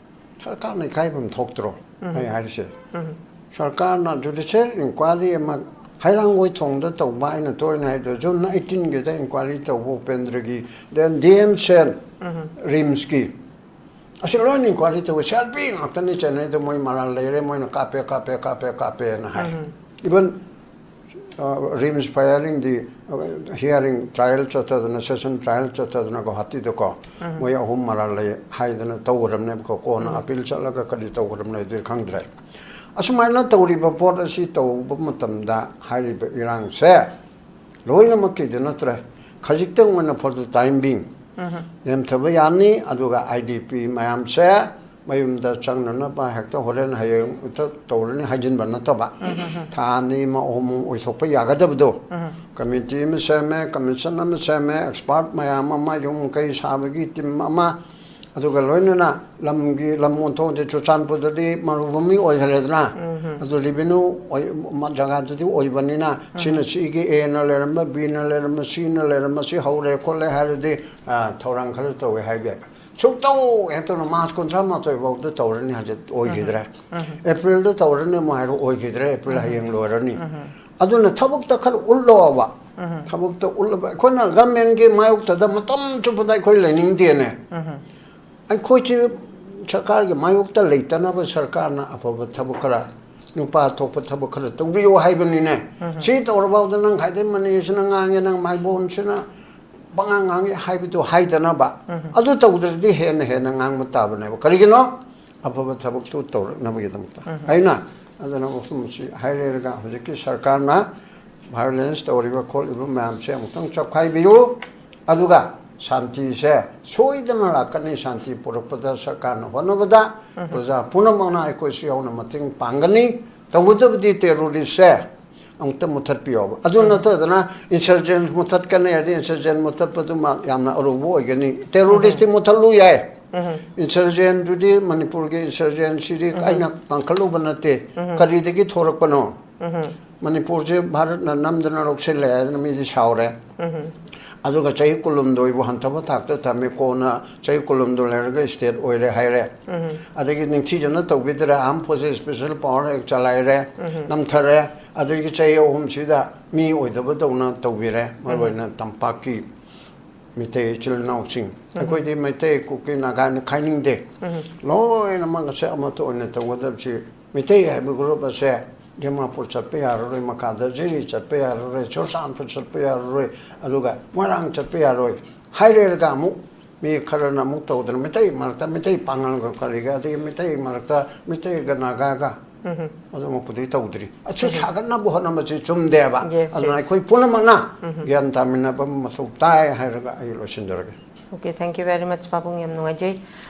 ꯁꯔꯀꯥꯔꯅ ꯏꯀꯥꯏꯐꯝ ꯊꯣꯛꯇ꯭ꯔꯣ? ꯑꯩ ꯍꯥꯏꯔꯤꯁꯦ, ꯁꯔꯀꯥꯔꯅ judicial inquiry ꯑꯃ ꯍꯩꯔꯥꯡꯒꯣꯏ ꯊꯣꯡꯗ ꯇꯧꯕ, ꯑꯩꯅ ꯇꯣꯏꯅ ꯍꯥꯏꯗꯣ, June eighteenꯒꯤꯗ inquiry ꯇꯧꯕ ꯎꯄꯦꯟꯗ꯭ꯔꯒꯤ, then ꯗꯤ ꯑꯦꯝ ꯁꯦꯟ, ꯔꯤꯝꯁꯀꯤ, ꯑꯁꯤ ꯂꯣꯏꯅ inquiry ꯇꯧꯋꯤ꯫ ꯁꯤ ꯑꯥꯔ ꯄꯤ ꯉꯥꯛꯇꯅꯤ ꯆꯦꯟꯅꯩꯗꯣ, ꯃꯣꯏ ꯃꯔꯥꯜ ꯂꯩꯔꯦ, ꯃꯣꯏꯅ ꯀꯥꯞꯄꯦ, ꯀꯥꯞꯄꯦ, ꯀꯥꯞꯄꯦ, ꯀꯥꯞꯄꯦꯅ ꯍꯥꯏ꯫ Even RIMS firingꯗꯤ hearing, trial ꯆꯠꯊꯗꯅ, session trial ꯆꯠꯊꯗꯅ ꯒꯨꯋꯥꯍꯥꯇꯤꯗꯀꯣ, ꯃꯣꯏ ꯑꯍꯨꯝ ꯃꯔꯥꯜ ꯂꯩ ꯍꯥꯏꯗꯅ ꯇꯧꯈ꯭ꯔꯕꯅꯦꯕꯀꯣ꯫ ꯀꯣꯟꯅ appeal ꯆꯠꯂꯒ ꯀꯔꯤ ꯇꯧꯈ꯭ꯔꯕꯅꯣ ꯑꯗꯨꯗꯤ ꯈꯪꯗ꯭ꯔꯦ꯫ ꯑꯁꯨꯃꯥꯏꯅ ꯇꯧꯔꯤꯕ ꯄꯣꯠ ꯑꯁꯤ ꯇꯧꯕ ꯃꯇꯝꯗ ꯍꯥꯏꯔꯤꯕ ꯏꯔꯥꯡꯁꯦ ꯂꯣꯏꯅꯃꯛꯀꯤꯗꯤ ꯅꯠꯇ꯭ꯔꯦ, ꯈꯖꯤꯛꯇꯪ ꯑꯣꯏꯅ for the time being ꯅꯦꯝꯊꯕ ꯌꯥꯅꯤ꯫ ꯑꯗꯨꯒ ꯑꯥꯏ ꯗꯤ ꯄꯤ ꯃꯌꯥꯝꯁꯦ ꯃꯌꯨꯝꯗ ꯆꯪꯅꯅꯕ ꯍꯦꯛꯇ ꯍꯣꯔꯦꯟ ꯍꯌꯦꯡ ꯍꯦꯛꯇ ꯇꯧꯔꯅꯤ ꯍꯥꯏꯖꯤꯟꯕ ꯅꯠꯇꯕ, ꯊꯥ ꯑꯅꯤ ꯑꯃ ꯑꯍꯨꯝ ꯑꯃ ꯑꯣꯏꯊꯣꯛꯄ ꯌꯥꯒꯗꯕꯗꯣ, committee ꯑꯃ ꯁꯦꯝꯃꯦ, commission ꯑꯃ ꯁꯦꯝꯃꯦ, expert ꯃꯌꯥꯝ ꯑꯃ, ꯌꯨꯝ ꯀꯩ ꯁꯥꯕꯒꯤ team ꯑꯃ, ꯑꯗꯨꯒ ꯂꯣꯏꯅꯅ ꯂꯝꯒꯤ, ꯂꯝ ꯑꯣꯟꯊꯣꯛꯑꯗꯤ ꯆꯨꯔꯆꯥꯟꯄꯨꯔꯗꯗꯤ ꯃꯔꯨꯚꯨꯃꯤ ꯑꯣꯏꯈ꯭ꯔꯦꯗꯅ, ꯑꯗꯨ revenue ꯑꯣꯏ-, ꯃ-, ꯖꯒꯥꯗꯨꯗꯤ ꯑꯣꯏꯕꯅꯤꯅ, ꯁꯤꯅ ꯁꯤꯒꯤ, ꯑꯦꯅ ꯂꯩꯔꯝꯕ, ꯕꯤꯅ ꯂꯩꯔꯝꯕ, ꯁꯤꯅ ꯂꯩꯔꯝꯕ, ꯁꯤ ꯍꯧꯔꯦ ꯈꯣꯠꯂꯦ ꯍꯥꯏꯔꯗꯤ, ꯑ, ꯊꯧꯔꯥꯡ ꯈꯔ ꯇꯧꯋꯦ ꯍꯥꯏꯕ ꯌꯥꯏ꯫ ꯁꯨꯛꯇꯧ ꯍꯦꯛꯇꯧꯅ March ꯀꯨꯟꯊ꯭ꯔꯥ ꯃꯥꯊꯣꯏ ꯐꯥꯎꯗ ꯇꯧꯔꯅꯤ ꯍꯥꯏꯁꯦ ꯑꯣꯏꯈꯤꯗ꯭ꯔꯦ꯫ Aprilꯗ ꯇꯧꯔꯅꯤ ꯑꯃꯨꯛ ꯍꯥꯏꯔꯣ, ꯑꯣꯏꯈꯤꯗ꯭ꯔꯦ꯫ April ꯍꯌꯦꯡ ꯂꯣꯏꯔꯅꯤ꯫ ꯑꯗꯨꯅ ꯊꯕꯛꯇ ꯈꯔ ꯎꯠꯂꯣꯕ꯫ ꯊꯕꯛꯇ ꯎꯠꯂꯕ, ꯑꯩꯈꯣꯏꯅ governmentꯀꯤ ꯃꯥꯌꯣꯛꯇꯗ ꯃꯇꯝ ꯆꯨꯞꯄꯗ ꯑꯩꯈꯣꯏ ꯂꯩꯅꯤꯡꯗꯦꯅꯦ꯫ ꯑꯩꯈꯣꯏꯁꯤ ꯁꯔꯀꯥꯔꯒꯤ ꯃꯥꯌꯣꯛꯇ ꯂꯩꯇꯅꯕ ꯁꯔꯀꯥꯔꯅ ꯑꯐꯕ ꯊꯕꯛ ꯈꯔ, ꯅꯨꯄꯥ ꯊꯣꯛꯄ ꯊꯕꯛ ꯈꯔ ꯇꯧꯕꯤꯌꯨ ꯍꯥꯏꯕꯅꯤꯅꯦ꯫ ꯁꯤ ꯇꯧꯔꯐꯥꯎꯗ ꯅꯪ ꯈꯥꯏꯗꯩ ꯃꯅꯤꯁꯤꯅ ꯉꯥꯡꯉꯦ, ꯅꯪ ꯃꯥꯏꯕꯣꯟꯁꯤꯅ ꯄꯉꯥꯡ ꯉꯥꯡꯉꯤ ꯍꯥꯏꯕꯗꯨ ꯍꯥꯏꯗꯅꯕ꯫ ꯑꯗꯨ ꯇꯧꯗ꯭ꯔꯗꯤ ꯍꯦꯟꯅ ꯍꯦꯟꯅ ꯉꯥꯡꯕ ꯇꯥꯕꯅꯦꯕ꯫ ꯀꯔꯤꯒꯤꯅꯣ? ꯑꯐꯕ ꯊꯕꯛꯇꯨ ꯇꯧꯔꯛꯅꯕꯒꯤꯗꯃꯛꯇ꯫ ꯑꯩꯅ ꯑꯗꯨꯅ ꯃꯐꯝ ꯑꯁꯤ ꯍꯥꯏꯔꯦꯔꯒ ꯍꯧꯖꯤꯛꯀꯤ ꯁꯔꯀꯥꯔꯅ violence ꯇꯧꯔꯤꯕ ꯈꯣꯠꯂꯤꯕ ꯃꯌꯥꯝꯁꯦ ꯑꯃꯨꯛꯇꯪ ꯆꯞꯈꯥꯏꯕꯤꯌꯨ꯫ ꯑꯗꯨꯒ ꯁꯥꯟꯇꯤꯁꯦ ꯁꯣꯏꯗꯅ ꯂꯥꯛꯀꯅꯤ꯫ ꯁꯥꯟꯇꯤ ꯄꯨꯔꯛꯄꯗ ꯁꯔꯀꯥꯔꯅ ꯍꯣꯠꯅꯕꯗ ꯄ꯭ꯔꯖꯥ ꯄꯨꯝꯅꯃꯛꯅ ꯑꯩꯈꯣꯏꯁꯨ ꯌꯥꯎꯅ ꯃꯇꯦꯡ ꯄꯥꯡꯒꯅꯤ꯫ ꯇꯧꯕꯇꯕꯨꯗꯤ ꯇꯦꯔꯣꯔꯤꯁꯁꯦ ꯑꯃꯨꯛꯇ ꯃꯨꯊꯠꯄꯤꯌꯣꯕ꯫ ꯑꯗꯨ ꯅꯠꯇꯗꯅ ꯏꯟꯁꯔꯖꯦꯟ ꯃꯨꯊꯠꯀꯅꯤ ꯍꯥꯏꯗꯤ ꯏꯟꯁꯔꯖꯦꯟ ꯃꯨꯊꯠꯄꯗꯨꯃ ꯌꯥꯝꯅ ꯑꯔꯨꯕ ꯑꯣꯏꯒꯅꯤ꯫ ꯇꯦꯔꯣꯔꯤꯁꯇꯤ ꯃꯨꯊꯠꯂꯨ ꯌꯥꯏ꯫ ꯏꯟꯁꯔꯖꯦꯟꯗꯨꯗꯤ ꯃꯅꯤꯄꯨꯔꯒꯤ ꯏꯟꯁꯔꯖꯦꯟꯁꯤꯗꯤ ꯑꯩꯅ ꯀꯟꯈꯠꯂꯨꯕ ꯅꯠꯇꯦ꯫ ꯀꯔꯤꯗꯒꯤ ꯊꯣꯔꯛꯄꯅꯣ? ꯃꯅꯤꯄꯨꯔꯁꯦ ꯚꯥꯔꯠꯅ ꯅꯝꯗꯅ ꯂꯧꯁꯤꯜꯂꯦ ꯍꯥꯏꯗꯅ ꯃꯤꯗꯤ ꯁꯥꯎꯔꯦ꯫ ꯑꯗꯨꯒ ꯆꯍꯤ ꯀꯨꯟꯍꯨꯝꯗꯣꯏꯕꯨ ꯍꯟꯊꯕ ꯊꯥꯛꯇ ꯊꯝꯃꯤ, ꯀꯣꯟꯅ ꯆꯍꯤ ꯀꯨꯟꯍꯨꯝꯗꯣꯏ ꯂꯩꯔꯒ ꯏꯁꯇꯦꯠ ꯑꯣꯏꯔꯦ ꯍꯥꯏꯔꯦ꯫ ꯑꯗꯒꯤ ꯅꯤꯡꯊꯤꯖꯅ ꯇꯧꯕꯤꯗ꯭ꯔꯦ, ꯑꯥꯔꯝ ꯐꯣꯔꯁꯦꯁ ꯏꯁꯄꯦꯁꯦꯜ ꯄꯥꯋꯔ ꯑꯦꯛ ꯆꯂꯥꯏꯔꯦ, ꯅꯝꯊꯔꯦ꯫ ꯑꯗꯒꯤ ꯆꯍꯤ ꯑꯍꯨꯝꯁꯤꯗ ꯃꯤ ꯑꯣꯏꯗꯕꯗꯧꯅ ꯇꯧꯕꯤꯔꯦ, ꯃꯔꯨꯑꯣꯏꯅ ꯇꯝꯄꯥꯛꯀꯤ ꯃꯤꯇꯩ ꯏꯆꯤꯜ ꯏꯅꯥꯎꯁꯤꯡ꯫ ꯑꯩꯈꯣꯏꯗꯤ ꯃꯩꯇꯩ, ꯀꯨꯀꯤ, ꯅꯥꯒꯥꯅ ꯈꯥꯏꯅꯤꯡꯗꯦ꯫ ꯂꯣꯏꯅꯃꯛ ꯑꯁꯦ ꯑꯃꯠꯇ ꯑꯣꯏꯅ ꯇꯧꯒꯗꯕꯁꯤ꯫ ꯃꯤꯇꯩ ꯍꯥꯏꯕ ꯒ꯭ꯔꯨꯞ ꯑꯁꯦ ꯗꯤꯃꯥꯄꯨꯔ ꯆꯠꯄ ꯌꯥꯔꯔꯣꯏ, ꯃꯈꯥꯗ ꯖꯤꯔꯤ ꯆꯠꯄ ꯌꯥꯔꯔꯣꯏ, ꯆꯨꯔꯆꯥꯟꯄꯨꯔ ꯆꯠꯄ ꯌꯥꯔꯔꯣꯏ, ꯑꯗꯨꯒ ꯃꯣꯏꯔꯥꯡ ꯆꯠꯄ ꯌꯥꯔꯣꯏ ꯍꯥꯏꯔꯦꯔꯒ ꯑꯃꯨꯛ ꯃꯤ ꯈꯔꯅ ꯑꯃꯨꯛ ꯇꯧꯗꯅ ꯃꯤꯇꯩ ꯃꯔꯛꯇ ꯃꯤꯇꯩ ꯄꯥꯉꯜꯒ ꯀꯔꯤꯒ, ꯑꯗꯒꯤ ꯃꯤꯇꯩ ꯃꯔꯛꯇ ꯃꯤꯇꯩꯒ ꯅꯥꯒꯥꯒ ꯑꯗꯨꯃꯛꯄꯨꯗꯤ ꯇꯧꯗ꯭ꯔꯤ꯫ ꯑꯆꯨ ꯁꯥꯒꯠꯅꯕ ꯍꯣꯠꯅꯕꯁꯤ ꯆꯨꯝꯗꯦꯕ꯫ Yes, ꯑꯗꯨꯅ yes. ꯑꯩꯈꯣꯏ ꯄꯨꯝꯅꯃꯛꯅ ꯒ꯭ꯌꯥꯟ ꯇꯥꯃꯤꯟꯅꯕ ꯃꯊꯧ ꯇꯥꯏ ꯍꯥꯏꯔꯒ ꯑꯩ ꯂꯣꯏꯁꯤꯟꯖꯔꯒꯦ꯫ Okay, thank you very much, ꯄꯥꯕꯨꯡ, ꯌꯥꯝ ꯅꯨꯡꯉꯥꯏꯖꯩ꯫